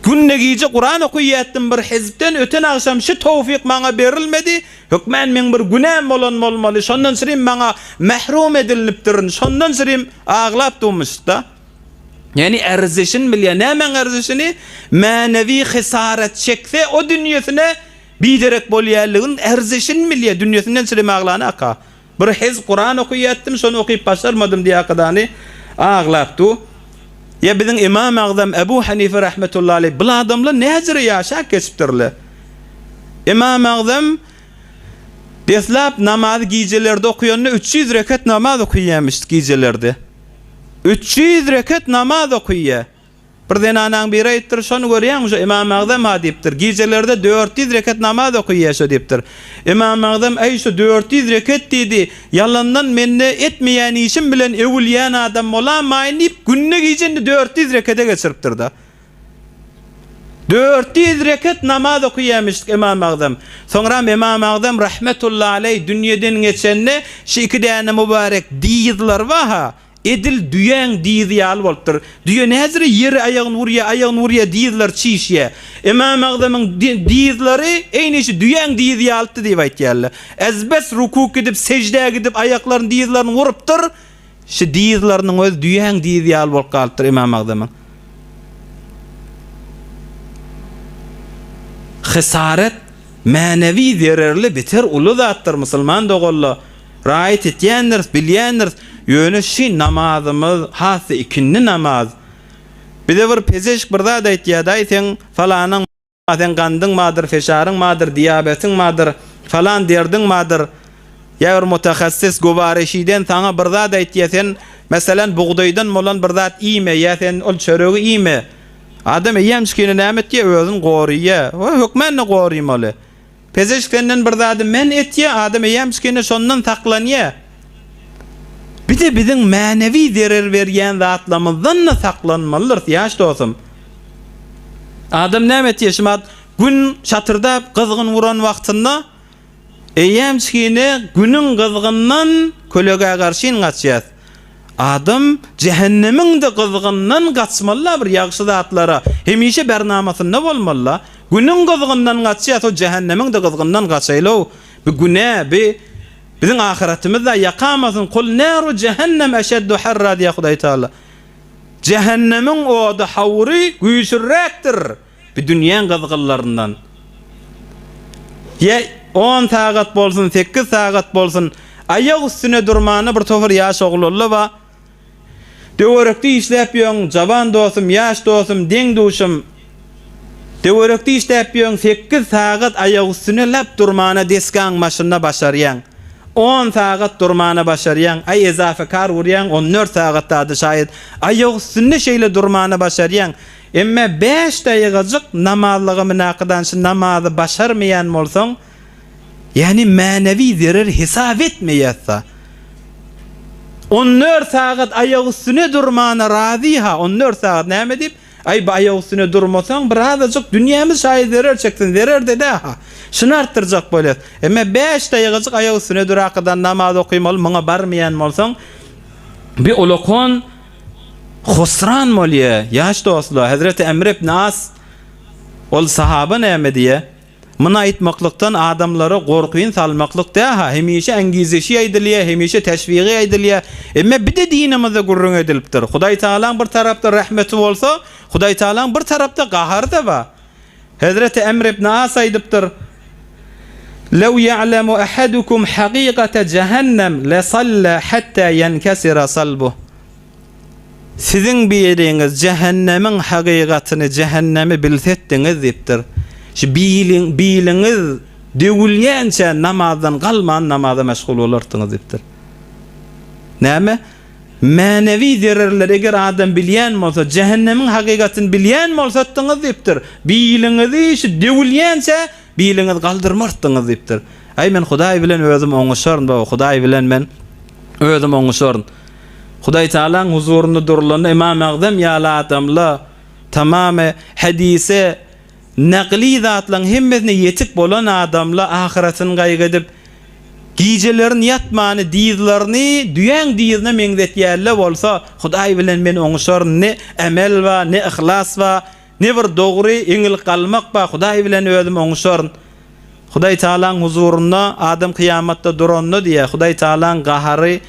Günde gije Kuran okyýatdym bir hizpden öten agşam şi towfyk maňa berilmedi, hökmän meň bir günäm bolan bolmaly, şondan çyrim maňa mährum edilnipdirin, şondan çyrim aglap dumyşda. Ýagny erzişin bilýär, nämäň erzişini? Mänewi hysarat çekse o dünýesine biderek bolýanlygyn erzişin bilýär, dünýesinden çyrim aglanaka. Bir hezp Kuran okyýatdym, şony okyp başarmadym diýip hakydany aglap du. Ýa biziň Ymam Agzam Ebu Hanife rahmetullahi aleýh bul adamlar näjüre ýaşap geçipdirler. Ymam Agzam deslap namazy gijelerde okýanda 300 reket namaz okyýamyş gijelerde. 300 reket namaz okyýa. Bir zenanaň biri aýypdyr, Şony görýäňmi, şo Ymam Agzam-ha diýipdir. Gijelerde 400 reket namaz okyýa şo diýipdir. Ymam Agzam, Äý, şo 400 reket diýdi. Ýalandan mende etmeýän işim bilen öwülýän adam bolamaýyn diýip, günde gije indi 400 rekede geçiripdir-de. 400 reket namaz okyýamişdik Ymam Agzam. Soňram Ymam Agzam rahmetullahi aleý dünýeden geçende şu iki däne mübarek dyzlary bar-ha, Edil düýäň dyzy ýaly bolupdyr. Düýe näzire ýere aýagyny urýar, aýagyny urýar, dyzlary çişýär. Ymam Agzamyň dyzlary eýni şu düýäň dyzy ýalydy diýip aýtýarlar. Ezbes rukuk gidip, seždä gidip aýaklaryny, dyzlaryny urupdyr. Şu dyzlarynyň özi düýäň dyzy ýaly bolup galypdyr Ymam Agzamyň. Hysaret mänewi zererli beter uly zatdyr musulman doganlar. Raýat etýändiris, bilýändiris. Ýöne şi namazymyz, has-da ikindi namaz. Bize bir pezeşk bir zat aýtýar, daýy seň falanyň bar, seň gandyň bardyr, feşaryň bardyr, diabetiň bardyr, falan derdiň bardyr. Ýa bir mutahassis gubareşiden saňa bir zat aýtýar, sen, meselem, bugdaýdan bolan bir zat iýme, ýa sen ol çöregi iýme. Adam eýýäm şikini näme etýär, özüni goraýar. Hökmän-de gorymaly. Pezeşk senden bir zady men etýä, adam eýýämçikine şondan saklanýa. Bize biziň mänewi zerer berýän zatlamyzdan-da saklanmalydyrys, ýaş dostum. Adam näme etýä, şumat gün şatyrdap gyzgyn uran wagtynda eýýämçikine günüň gyzgyndan kölegä garşyn gaçýas. Adam jähennemiň-de gyzgyndan gaçmaly-la bir ýagşy zatlara hemişe bernamasynda bolmaly-la. Günüň gyzgyndan gaçýas, o jähennemiň-de gyzgyndan gaçaýyl-ow. Bi günä, bi biziň ahyretimiz-de ýakamasyn. Kul naru jähennem eşeddu harra diýýär Hudaý Taala. Jähennemiň ody howry güýçliräkdir. Bi dünýäň gyzgynlaryndan. Ýa on sagat bolsun, sekiz sagat bolsun, aýak üstüne durmana bir topar ýaş oglanlar bar. Töwerekde işläp ýöň, jawan dostum, ýaş dostum, deň-duşum. Töwerekde işläp ýöň, sekiz sagat aýak üstüne lap durmana desgaň başynda başarýaň. On sagat durmana başarýaň, aý ezafe kar urýaň, on dört sagat zady şaýat aýak üstünde şeýle durmana başarýaň. Emme bäş daýygajyk namazlyga mynakydan şu namazy başarmaýan bolsaň, ýagny mänewi zerer hesap etmeýäs-da. On dört sagat aýak üstüne durmana razy-ha, on dört sagat näme diýip, aý bu aýak üstüne durmasaň birazajyk dünýämiz şaýy zerer çeksin, zerer-de dä-ha. Şuny artdyrjak bolýas. Emme bäş daýygajyk aýak üstüne durakydan namaz okymaly muňa barmaýan bolsaň, bi ulakon Husran bolýa, ýaş dostlar, Hezreti Emr ibn As, ol sahaba näme diýýä? Muny aýtmaklykdan adamlara gorkyny salmaklyk dä-ha, hemişe äňgizeşi aýdylýa, hemişe teşwigi aýdylýa. Emme bir-de dinimizde gürrüň edilipdir. Hudaý Tagalaň bir tarapda rehmeti bolsa, Hudaý Tagalaň bir tarapda gahary-da bar. Hezreti Emr ibn As aýdypdyr, Lew ýa'lemu ahadukum hakykate jähennem lesalla hatta ýenkesira salbuh. Siziň biriňiz jähennemiň hakykatyny, jähennemi bilsetdiňiz diýipdir. Şu biliň, biliňiz döwülýänçä namazdan galman namaza meşgul bolardyňyz diýipdir. Näme? Mänewi zererleri eger adam bilýän bolsa, jähennemiň hakykatyny bilýän bolsatdyňyz diýipdir. Biliňizi şu döwülýänçä biliňizi galdyrmartdyňyz diýipdir. Aý men Hudaý bilen özüm oňuşaryn baba, Hudaý bilen men özüm oňuşaryn. Hudaý Tagalaň huzurynda durulanda Ymam Agzam ýaly adamla tamamy hadise Nagly zatlaryň hemmesine ýetik bolan adamla ahyretini gaýgy edip, gijelerin ýatmany dyzlaryny düýäň dyzyna meňzetýänle bolsa, Hudaý bilen men oňuşaryn, ne emel bar, ne yhlas bar, ne bir dogry eňil galmak bar, Hudaý bilen özüm oňuşaryn. Hudaý Tagalaň huzurynda adam kyýamatda duranda diýýär, Hudaý Tagalaň gahary,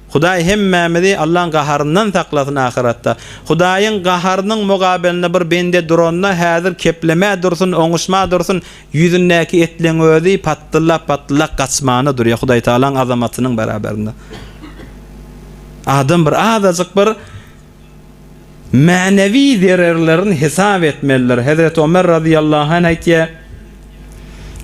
Hudaý hemmämizi Allaň gaharyndan saklasyn ahyratda. Hudaýyň gaharynyň mugabelinde bir bende duranda häzir keplemä dursun, oňuşma dursun, ýüzündäki etleň özi patdyllap-patdyllap gaçmana durýar Hudaý Tagalaň azamatynyň beraberinde. Adam bir azajyk bir Mänewi zererlerini hesap etmelidir. Hezreti Omer razyýallahu anh aýtýar,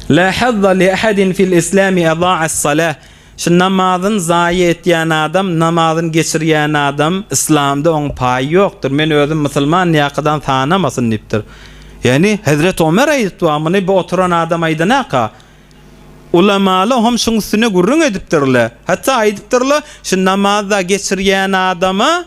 La hazza li ahadin fil islami edaa'as salah. Şu namazyn zaýa etýän adam, namazyn geçirýän adam yslamda oň paýy ýokdur. Men özüm musulman ýakadan sanamasyn diýipdir. Ýagny Hezreti Omer aýdypdy muny bu oturan adam aýdanaka. Ulamalar hem şuň üstüne gürrüň edipdirler. Hatda aýdypdyrlar, şu namazda geçirýän adama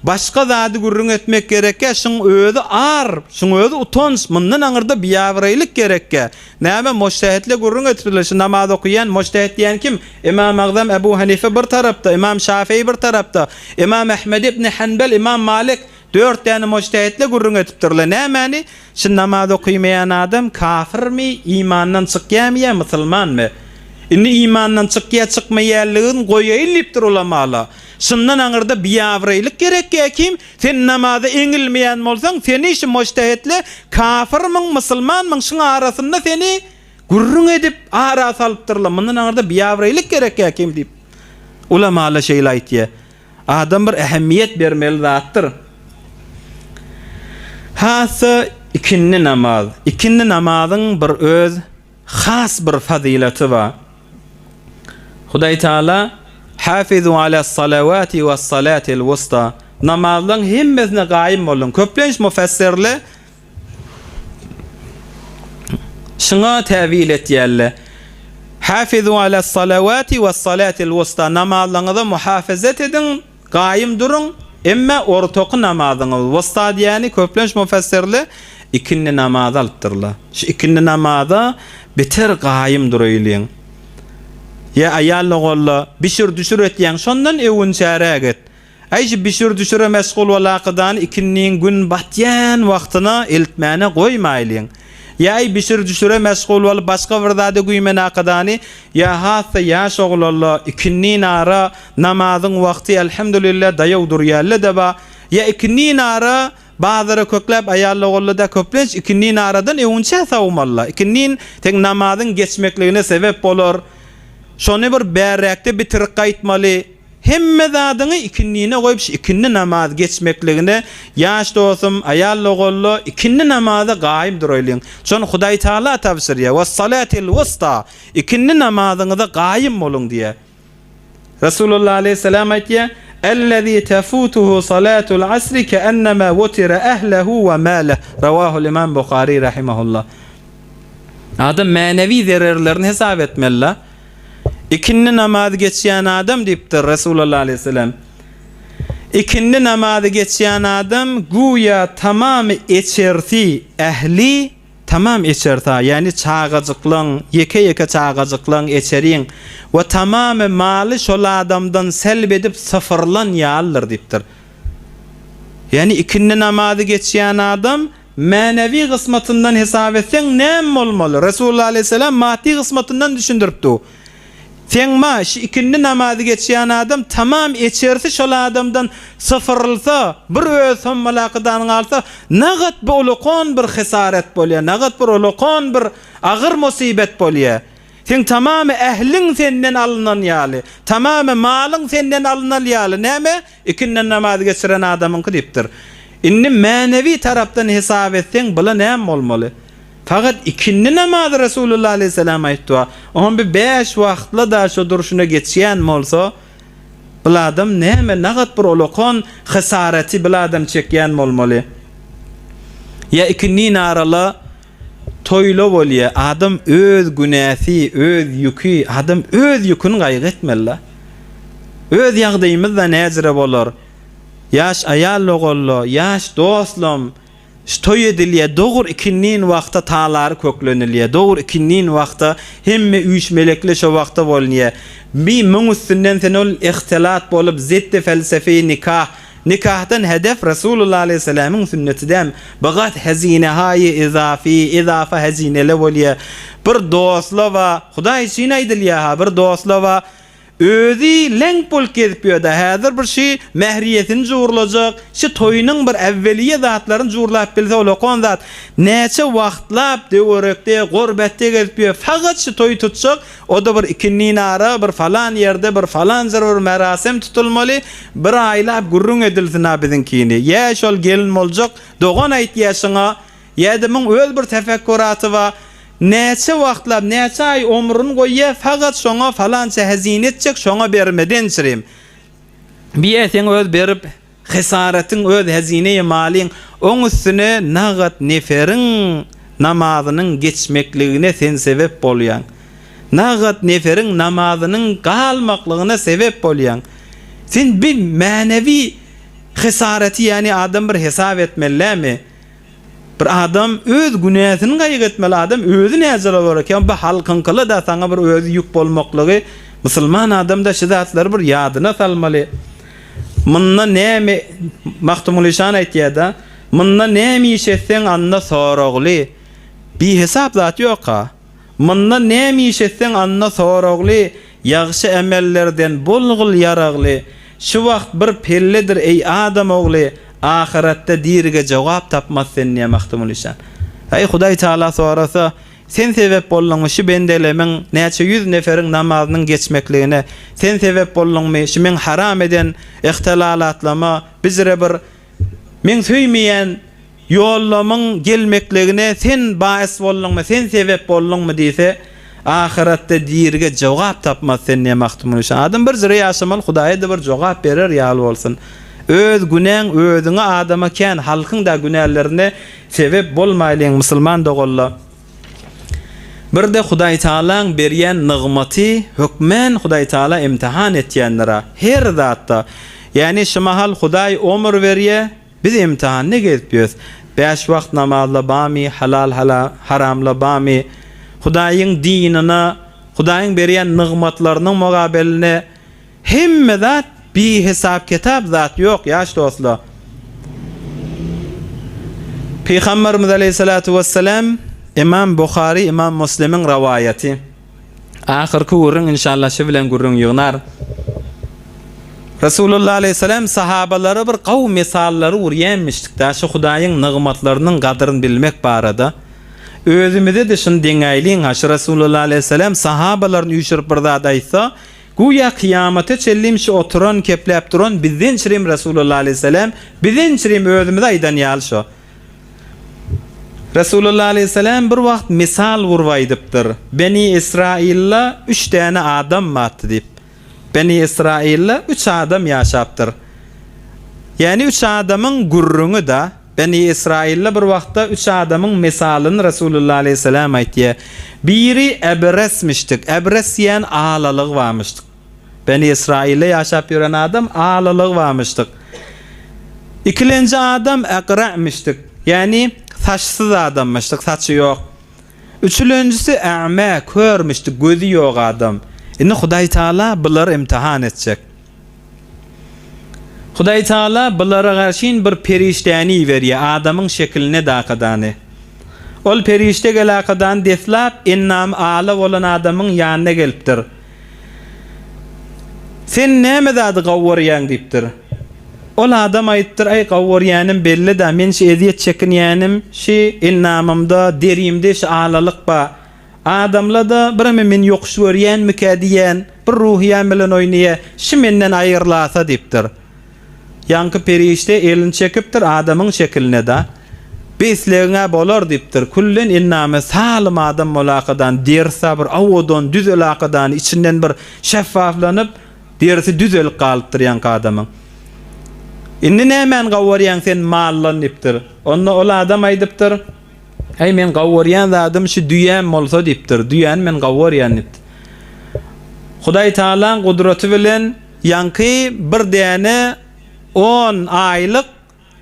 Başga zady gürrüň etmek gerekkä, şuň özi ar, şuň özi utanç, mundan aňyrda biabraýlyk gerekkä. Näme, mojtähitle gürrüň edipdirler, şu namaz okaýan mojtähit diýen kim? Ymam Agzam Ebu Hanife bir tarapda, Ymam Şafii bir tarapda, Ymam Ahmed ibn Hanbel, Ymam Malik, dört däne mojtähitle gürrüň edipdirler. Nämäni? Şu namaz okymaýan adam kafyrmy, imandan çykýamy ýa musulmanmy? Indi imandan çykýa çykmaýanlygyn goýaýyn diýipdir ulamala. Şundan aňyrda biabraýlyk gerekýä kim, sen namaza eňilmeýän bolsaň, seni şu mojtehitle kafyrmyň, musulmanmyň şuň arasynda seni gürrüň edip ara salypdyrlar. Mundan aňyrda biabraýlyk gerekýä kim diýip. Ulamalar şeýle aýtýar. Adam bir ähmiýet bermeli zatdyr. Hassa ikindi namaz. Ikindi namazyň bir öz has bir fazylaty bar. Hudaý Taala Hafizu alas-salawati was-salatil wusta Namazlaryň hemmesine gaýym boluň. Köplenç mufessirler şuňa täwil etýärler. Hafizu alas-salawati was-salatil wusta Namazlaryňyza muhafazat ediň, Gaýym duruň, emme ortaky namazyňyz, wusta diýýäni köplenç mufessirler ikindi namazy alypdyrlar. Şu ikindi namaza beter gaýym duraýlyň. Ýa aýal-ogulla bişir-düşür etýäň, şondan öwünçäräk et. Äý şu bişir-düşüre meşgul bolakydany ikindiň gün batýan wagtyna eltmäne goýmaýlyň. Ýa äý bişir-düşüre meşgul bolup başga bir zada güýmenakydany, ýa has-da ýaş oglanla ikindin ara Namazyň wagty elhamdulillah daýaw durýalle-de ba, ýa ikindin ara bazara kökläp aýalla-ogulla-da köplenç ikindin aradan öwünçä sawmalla. Ikindin seň namazyň geçmekligine sebep bolar. Şony bir bärräkde bitirip gaýtmaly. Hemme zadyňy ikindine goýup şu ikindi namaz geçmekligine ýaş dosum, aýalla-ogulla ikindi namaza gaýym duraýlyň. Şony Hudaý Taala tabşyrýar. Wes-salatil wusta. Ikindi namazyňyza gaýym boluň diýýär. Resulullah aleýhissalam aýtýar, Ellezî tefutuhu salatul asri keennema wutira ehlehu we maleh. Rawahul Imam Buhari rahimehullah. Adam mänewi zererlerini hesap etmeli-la. Ikindi namazy geçýän adam diýipdir Resulullah aleýhissalam. Ikindi namazy geçýän adam güýä tamamy eçersi, ähli, Tamam eçersa, ýagny çagajyklaň, ýeke-ýeke çagajyklaň eçeriň we tamamy maly şol adamdan selb edip syfyrlan ýalydyr diýipdir. Ýagny ikindi namazy geçýän adam mänewi gysmatyndan hesap etseň näme bolmaly? Resulullah aleýhissalam maddy gysmatyndan düşündiripdi. Seň ma, şu ikindi namazy geçýän adam tamam eçersi şol adamdan syfyrylsa, bir özi sommalakadan galsa, nagat bir ulakan bir hysaret bolýar, nagat bir ulakan bir agyr musybet bolýar. Seň tamamy ähliň senden alynan ýaly, tamamy malyň senden alynal ýaly, näme, ikinden namazy geçiren adamyňky diýipdir. Indi mänewi tarapdan hesap etseň, bula näme bolmaly? Fakat ikindi namazy Resulullah aleýhissalam aýtdy. Oňam bir bäş wagtla-da şo durşuna geçýän bolsa, bil adam näme nagat bir olakan hysaraty bil adam çekýän bolmaly. Ýa ikindin arala toýla bolýa, adam öz günäsi, öz ýüki, adam öz ýüküni gaýgy etmeli-la. Öz ýagdaýymyz-da näjire bolar. Ýaş aýal-ogulla, ýaş dostlam, Şu toý edilýär, dogry ikindin wagta talary köklenilýär, dogry ikindin wagta hemme üýşmelekli şo wagta bolunýar. Bi müň üstünden sen ol ihtilat bolup ziddi felsefi nikah, nikahdan hedef Resulullah aleýhissalamyň sünneti däl, bigat hezinehaýy izafi, izafa hezinele bolýar. Bir dostla ba, Hudaý üçin aýdylýar ha, bir dostla ba, Özi leňk bolup gezip ýördi. Häzir bir şi mähriýesini jurlajak, şi toýunyň bir äwweliýe zatlaryny jurlap bilse ulakon zat. Näçe wagtlap döwerekde, gorbetde gezip ýör. Fakat şi toýy tutjak, o-da bir ikindinara, bir falan ýerde, bir falanjyr bir merasem tutulmaly, bir aýlap gürrüň edilsin-a biziňkini. Ýa şol gelin boljak dogan aýtýa şuňa, Ýa-da muň öz bir tefekkuraty bar. Näçe wagtlap, näçe aý omrüni goýýa, fakat şoňa falança hezine etjek, şoňa bermeden çirim. Biýe seň öz berip hesaratyň, öz hezineýi malyň, oň üstüne nagat neferiň namazynyň geçmekligine sen sebep bolýaň. Nagat neferiň namazynyň galmaklygyna sebep bolýaň. Sen bi mänewi hesaraty ýani adam bir hesap etmelilämi? Bir adam öz günäsini gaýgy etmeli adam özi näjele bolar eken bu halkyňkyla-da saňa bir özi ýük bolmaklygy musulman adam-da şu zatlary bir ýadyna salmaly. Munda näme Magtymguly şan aýtýada munda näme iş etseň anda soragly bihesap zat ýok-a. Munda näme iş etseň anda soragly Ýagşy emellerden bolgul ýaragly, Şu wagt bir pelledir eý adam ogly, Ahyretde dirige jogap tapmaz sen diýýär Magtymguly şa. Eý Hudaý Taala sorasa, Sen sebep bolduňmy şu bendelemiň näçe ýüz neferiň namazynyň geçmekligine, sen sebep bolduňmy şu meň haram eden yhtelalatlama bizre bir Meň söýmeýän ýollamyň gelmekligine sen bays bolduňmy, sen sebep bolduňmy diýse, ahyretde dirige jogap tapmaz sen diýen Magtymguly şa. Adam bir jyra ýaşamaly, Hudaýa-da bir jogap berer ýaly bolsun. Öz günäň özüňe adama kän, halkyň-da günälerine sebep bolmaýlyň musulman doganlar. Birde Hudaýtagalaň berýän nygmaty hökmän Hudaýtagala imtihan etýändir-a her zatda. Ýagny şu mahal Hudaý omur berýä, biz imtihanda gezip ýös. Bäş wagt namazla bamy, halal haramla bamy, Hudaýyň dinine, Hudaýyň berýän nygmatlarynyň mugabeline Hemme zat bihesap-kitap zat ýok ýaş dostlar. Pygamberimiz aleýhissalatu wessalam Imam Buhary Imam Muslimiň rowaýaty. Ahyrky gürrüň inşallah şu bilen gürrüň ýygnar. Resulullah aleýhissalam sahabalara bir gowy mysallary urýanmişdik-dä şu Hudaýyň nygmatlarynyň gadyryny bilmek barada. Özümize-de şuny deňäýliň-ha şu Resulullah aleýhissalam sahabalaryny üýşürip bir zat aýtsa, Güýä kyýamata çenlim şu oturan, kepläp duran bizden çirim Resulullah aleýhissalam, bizden çirim özümize aýdan ýaly şo. Resulullah aleýhissalam bir wagt mysal gurup aýdypdyr, Beni Israýylda üç däne adam bardy diýip. Beni Israýylda üç adam ýaşapdyr. Ýagny üç adamyň gürrüňi-da. Beni Ysraýylda bir wagtda üç adamyň mysalyny Resulullah aleýhissalam aýtýar. Biri Ebresmişdik. Ebres diýen alalygy barmyşdyk. Beni Ysraýylda ýaşap ýören adam alalygy barmyşdyk. Ikilenji adam Ekra'mişdik. Ýagny saçsyz adammyşdyk, saçy ýok. Üçülenjisi A'ma, körmüşdik, gözi ýok adam. Indi Hudaý Taala bulary imtihan etjek. Hudaý Taala bulara garşyn bir perişdäni iberýär, adamyň şekilinde dakadany. Ol perişde gelakadany deslap ennamy ala bolan adamyň ýanyna gelipdir. Sen näme zady gowurýaň diýipdir. Ol adam aýdypdyr, Aý gowurýanym belli-da, men şi ezýet çekinýänim şi ennamymda, derimde şi alalyk ba. Adamla-da bireme meni ýokuş görýänmikä diýýän, bir ruhyýam bilen oýnaýa, şi menden aýyrlasa diýipdir. Ýaňky perişde elini çekipdir adamyň şekiline-da. Bi islegiň-ä bolar diýipdir. Küllen ennamy salym adam bolakadan, derisi-ä bir owadan, düz elakadan, içinden bir şeffaflanyp, derisi düzelip galypdyr ýaňky adamyň. Indi nämäni gawarýaň sen maldan diýipdir. Onda ol adam aýdypdyr. Äý, men gawurýan zadym şu düýäm bolsa diýipdir. Düýäni men gawurýan diýipdir. Hudaý Tagalaň gudraty bilen ýaňky bir däne on aýlyk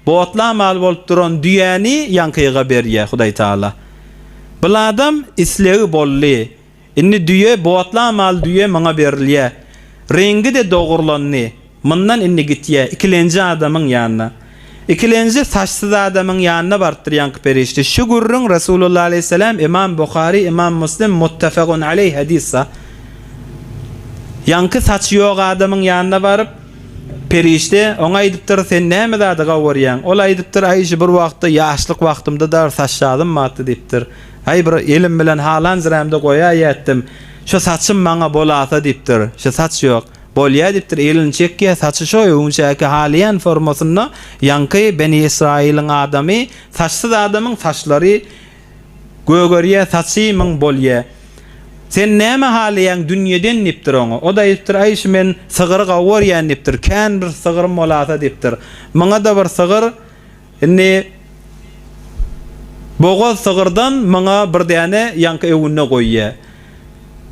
botla mal bolup duran düýäni ýaňkyga berýär Hudaý Tagala. Bul adam islegi boldy. Indi düýe botlamaly düýe maňa berilýä. Reňgi-de dogurlandy. Mundan indi gitýä, ikilenji adamyň ýanyna. Ikilenji saçsyz adamyň ýanyna barypdyr ýaňky perişde. Şu gürrüň Resulullah aleýhissalam, Imam Buhary, Imam Muslim muttefegun aleýh hadysda. Ýaňky saçy ýok adamyň ýanyna baryp, perişde oňa aýdypdyr, Sen näme zady gowurýaň? Ol aýdypdyr, Aý, şu bir wagtda ýaşlyk wagtymda dar saçjazym bardy diýipdir. Aý bir elim bilen halan jirämde goýaýatdym. Şo saçym maňa bolasa diýipdir. Şo saç ýok. Bolýa diýipdir, elini çekýä, saçy şo öwünçäki halaýan formasynda ýaňky Beni Ysraýylyň adamy, saçsyz adamyň saçlary. Gögerýä saçy myň bolýa. Sen näme halaýaň dünýeden diýipdir oňa. O-da aýdypdyr, Aý şu men sygyry gowy görýän diýipdir. Kän bir sygyrym bolasa diýipdir. Muňa-da bir sygyr indi bogaz sygyrdan muňa bir däne ýaňky öwünde goýýa.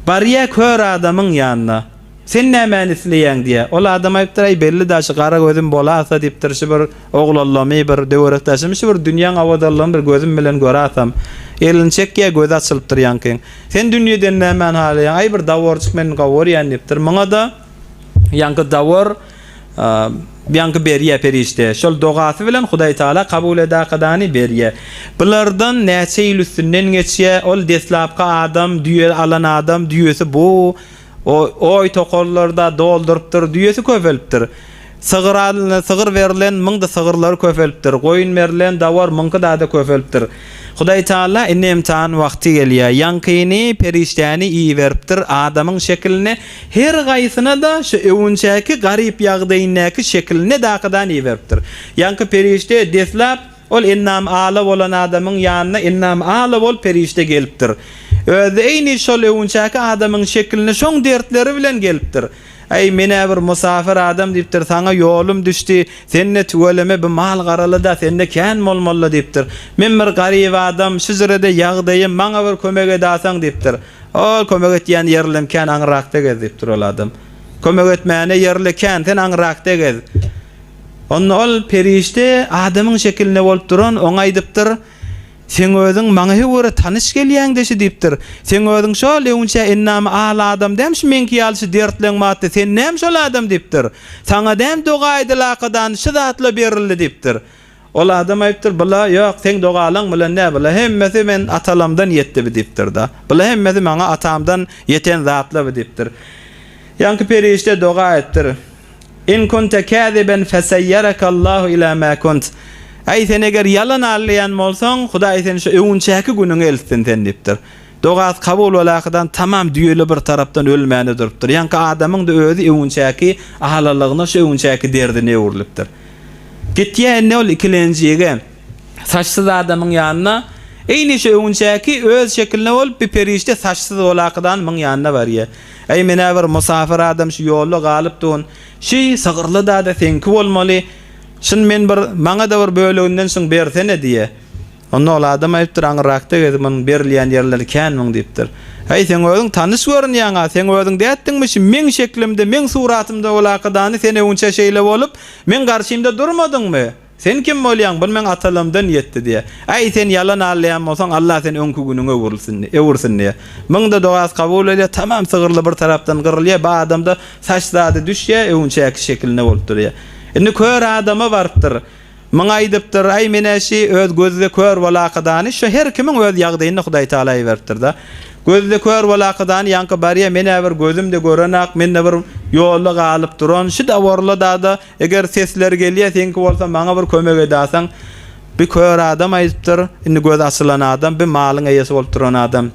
Barýa kör adamyň ýanyna. Sen nämäni isleýäň diýýä. Ol adam aýypdyr, Aý belli daşy gara gözüm bolasa diýipdir, şu bir oglanlamy bir döwerekdaşymy şu bir dünýäň owadanlygyny bir gözüm bilen görasam. Elini çekýä gözi açylypdyr ýaňkyň. Sen dünýeden nämäni halaýaň? Aý bir daworjyk men gowy görýän diýipdir. Muňa-da ýaňky dawor ýaňky berýä perişde. Şol dogasy bilen Hudaý Taala kabul edakadany berýä. Bulardan näçe ýyl üstünden geçýä, ol deslapky adam, düýe alan adam, düýesi bu Oý tokarlarda doldurypdyr, düýesi köpelipdir. Sygyr alyndy, sygyr berlen, muňda sygyrlary köpelipdir. Goýun berlen, dawar muňky dada köpelipdir. Hudaý Taala indi imtihan wagty gelýär. Ýaňkyny, perişdäni iberipdir adamyň şekilinde, her gaýsyna-da şu öwünçäki garyp ýagdaýyndaky şekilinde dakydan iberipdir. Ýaňky perişde deslap Ol ennam ala bolan adamyň ýanyna ennam ala bolup perişde gelipdir. Özi eýni şol öwünçäki adamyň şekilinde şoň dertleri bilen gelipdir. Äý, men-ä bir musafir adam diýipdir, saňa ýolum düşdi, sende tüweleme bi mal-garaly-da, sende kän bolmaly-da diýipdir. Men bir garyp adam, şujrede ýagdaýym, maňa bir kömek edasaň diýipdir. Ol kömek etýän ýerlem kän aňyrakda gez diýipdir ol adam. Kömek etmäne ýerle kän, sen aňyrakda gez. Onda ol perişde adamyň şekilinde bolup duran oňa aýdypdyr, Seň özüň maňa höwere tanyş gelýäň-de şi diýipdir. Seň özüň şol öňçä endamy al adam däm şu meňki ýaly şu dertleň batdy, sen näme şol adam diýipdir. Saňa däm doga aýdylakadan şu zatla berildi diýipdir. Ol adam aýypdyr, Bula, ýok, seň dogalaň bilen däl, bula hemmesi men atalamdan ýetdi bi diýipdir-da. Bula hemmesi maňa atamdan ýeten zatla bi diýipdir. Ýaňky perişde doga etdir. In kunte käziben feseýýerekallahu ila ma kunt. Äý, sen eger ýalan alýan bolsaň, Hudaý seni şu öwünçäki günüňe eltsin sen diýipdir. Dogasy kabul bolakydan tamam düýeli bir tarapdan ölmäne durupdyr. Ýaňky adamyň-da özi öwünçäki alalygyna şu öwünçäki derdine öwrülipdir. Gitýär indi ol ikilenjige. Saçsyz adamyň ýanyna, eýni şu öwünçäki öz şekilinde bolup bir perişde saçsyz bolakydan muň ýanyna barýar. Äý men-ä bir musafir adam şu ýolda galyp dun. Şi sygyrly dada seňki bolmaly. Şuny men bir maňa-da bir böleginden şuň bersene diýýär. Onda ol adam aýypdyr, aňyrrakda gez, munuň berilýän ýerleri kän muň diýipdir. Häý, seň özüň tanyş görünýäň-a, seň özüň dätdiňmi şu meň şeklimde, meň suratymda bolakadany sen öwünçä şeýle bolup, meň garşymda durmadyňmy? Sen kim bolýaň, bul meň atalamdan ýetdi diýýär. Äý, sen ýalan alýan bolsaň, Allah seni öňki günüňe öwrülsin, öwürsin diýýär. Muň-da dogasy kabul bolýar, tamam sygyrly bir tarapdan gyrylýar, bu adamda saç zady düşýär, öwünçäki şekilinde bolup durýar. Indi kör adama barypdyr. Muňa aýdypdyr, Aý, men-ä şi öz gözde kör bolakadany, şo her kimiň öz ýagdaýyny Hudaý Tagala iberipdir-de. Gözde kör bolakadany ýaňky barýa, men-ä bir gözüm-de görenak, men-de bir ýolda galyp duran, şi dawarla-da-da, eger sesleri gelýä, seňki bolsa maňa bir kömek edasaň. Bi kör adam aýdypdyr, indi gözi açylan adam, bi malyň eýesi bolup duran adam.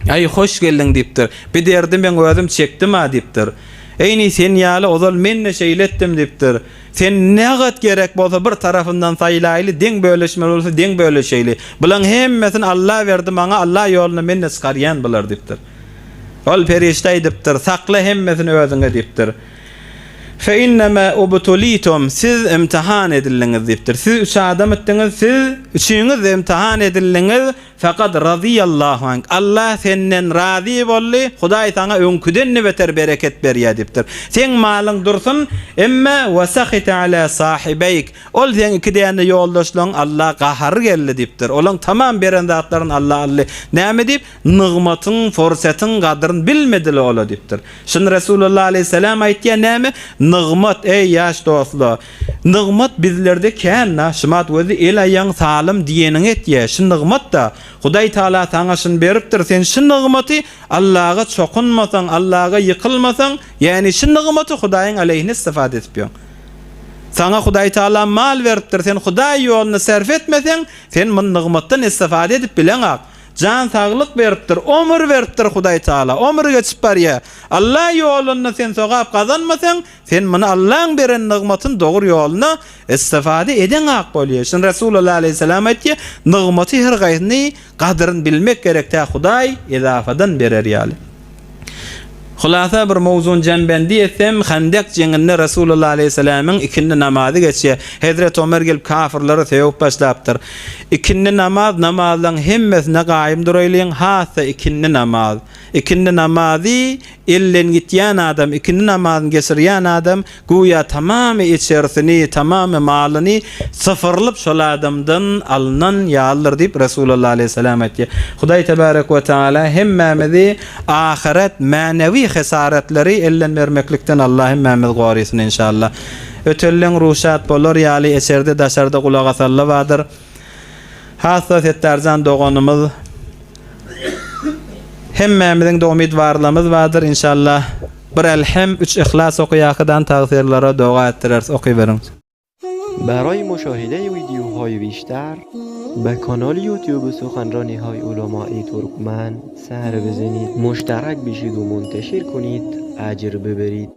Äý, hoş geldiň diýipdir. Bi derdi meň özüm çekdim-a diýipdir. Eýni sen ýaly ozal men-de şeýle etdim diýipdir. Sen nägat gerek bolsa bir tarapyndan saýlaýly, deň bölüşmeli bolsa deň bölüşeýli. Bulaň hemmesini Alla berdi maňa, Alla ýoluna men-de çykarýan bulary diýipdir. Ol perişde aýdypdyr, Sakla hemmesini özüňe diýipdir. Fe innema ubtulitum, siz imtihan edildiňiz diýipdir. Siz üç adam etdiňiz, siz üçiňiz-de imtihan edildiňiz, Fekad razyýallahu ank, Allah senden razy boldy, Hudaý saňa öňküden-de beter bereket berýär diýipdir. Seň malyň dursun, emme we sahite ala sahibeýk, ol seň iki däne ýoldaşlaryň Alla gahary geldi diýipdir. Olaň tamam beren zatlaryny Alla aldy. Näme diýip, nygmatyň, fursatyň gadryny bilmediler ola diýipdir. Şuny Resulullah aleýhissalam aýtýar, näme? Nygmat, eý ýaş dostlar! Nygmat bizlerde kän-da, şumat gözi el-aýagyň salym diýeniňi etýä, şu nygmat-da. Hudaý Taala saňa şuny beripdir, sen şu nygmaty Allaga çokunmasaň, Allaga ýykylmasaň, ýäni şu nygmaty Hudaýyň aleýhine istifade edip ýöň. Saňa Hudaý Taala mal beripdir, sen Hudaý ýolunda sarf etmeseň, sen muny nygmatdan istifade edip bileňak. Jan saglyk beripdir, omür beripdir Hudaý Taala. Omür geçip barýar. Alla ýolunda sen sogap gazanmasaň, sen muny Allaň beren nygmatyny dogry ýoluna istifade edeňak bolýar. Şuny Resulullah aleýhissalam aýtýar, nygmaty her gaýsyny gadyryn bilmek gerek tä Hudaý ezafadan berer ýaly. Hulasa bir mowzuny jembendi etsem, Handek jeňinde Resulullah aleýhissalamyň ikindi namazy geçýär. Hezreti Omer gelip kafyrlara sögüp başlapdyr. Ikindi namaz namazlaryň hemmesinde gaýym duraýlyň, has-da ikindi namaz. Ikindi namazy elden gitýän adam, ikindi namazyny geçirýän adam güýä tamamy içerisini, tamamy malyny sypyrylyp şol adamdan alnan ýalydyr diýip Resulallah aleýhissalam aýtýar. Hudaý tebarek we taala hemmämizi ahyret mänewi hesaretleri elden bermeklikden Allah hemmämizi gorysyn inşallah. Ötelleň ruşat bolar ýaly eçerde daşarda gulak asalla bardyr. Hassa Setdarjan doganymyz hemmämiziň-de umydwarlamyz bardyr inşallah. Bir Elhem, üç Yhlas okaýakydan tagsyrlara doga etdireris. Okyberiň. برای مشاهده ویدیوهای بیشتر به کانال یوتیوب سخنرانی های علمای ترکمن سر بزنید مشترک بشید و منتشر کنید اجر ببرید.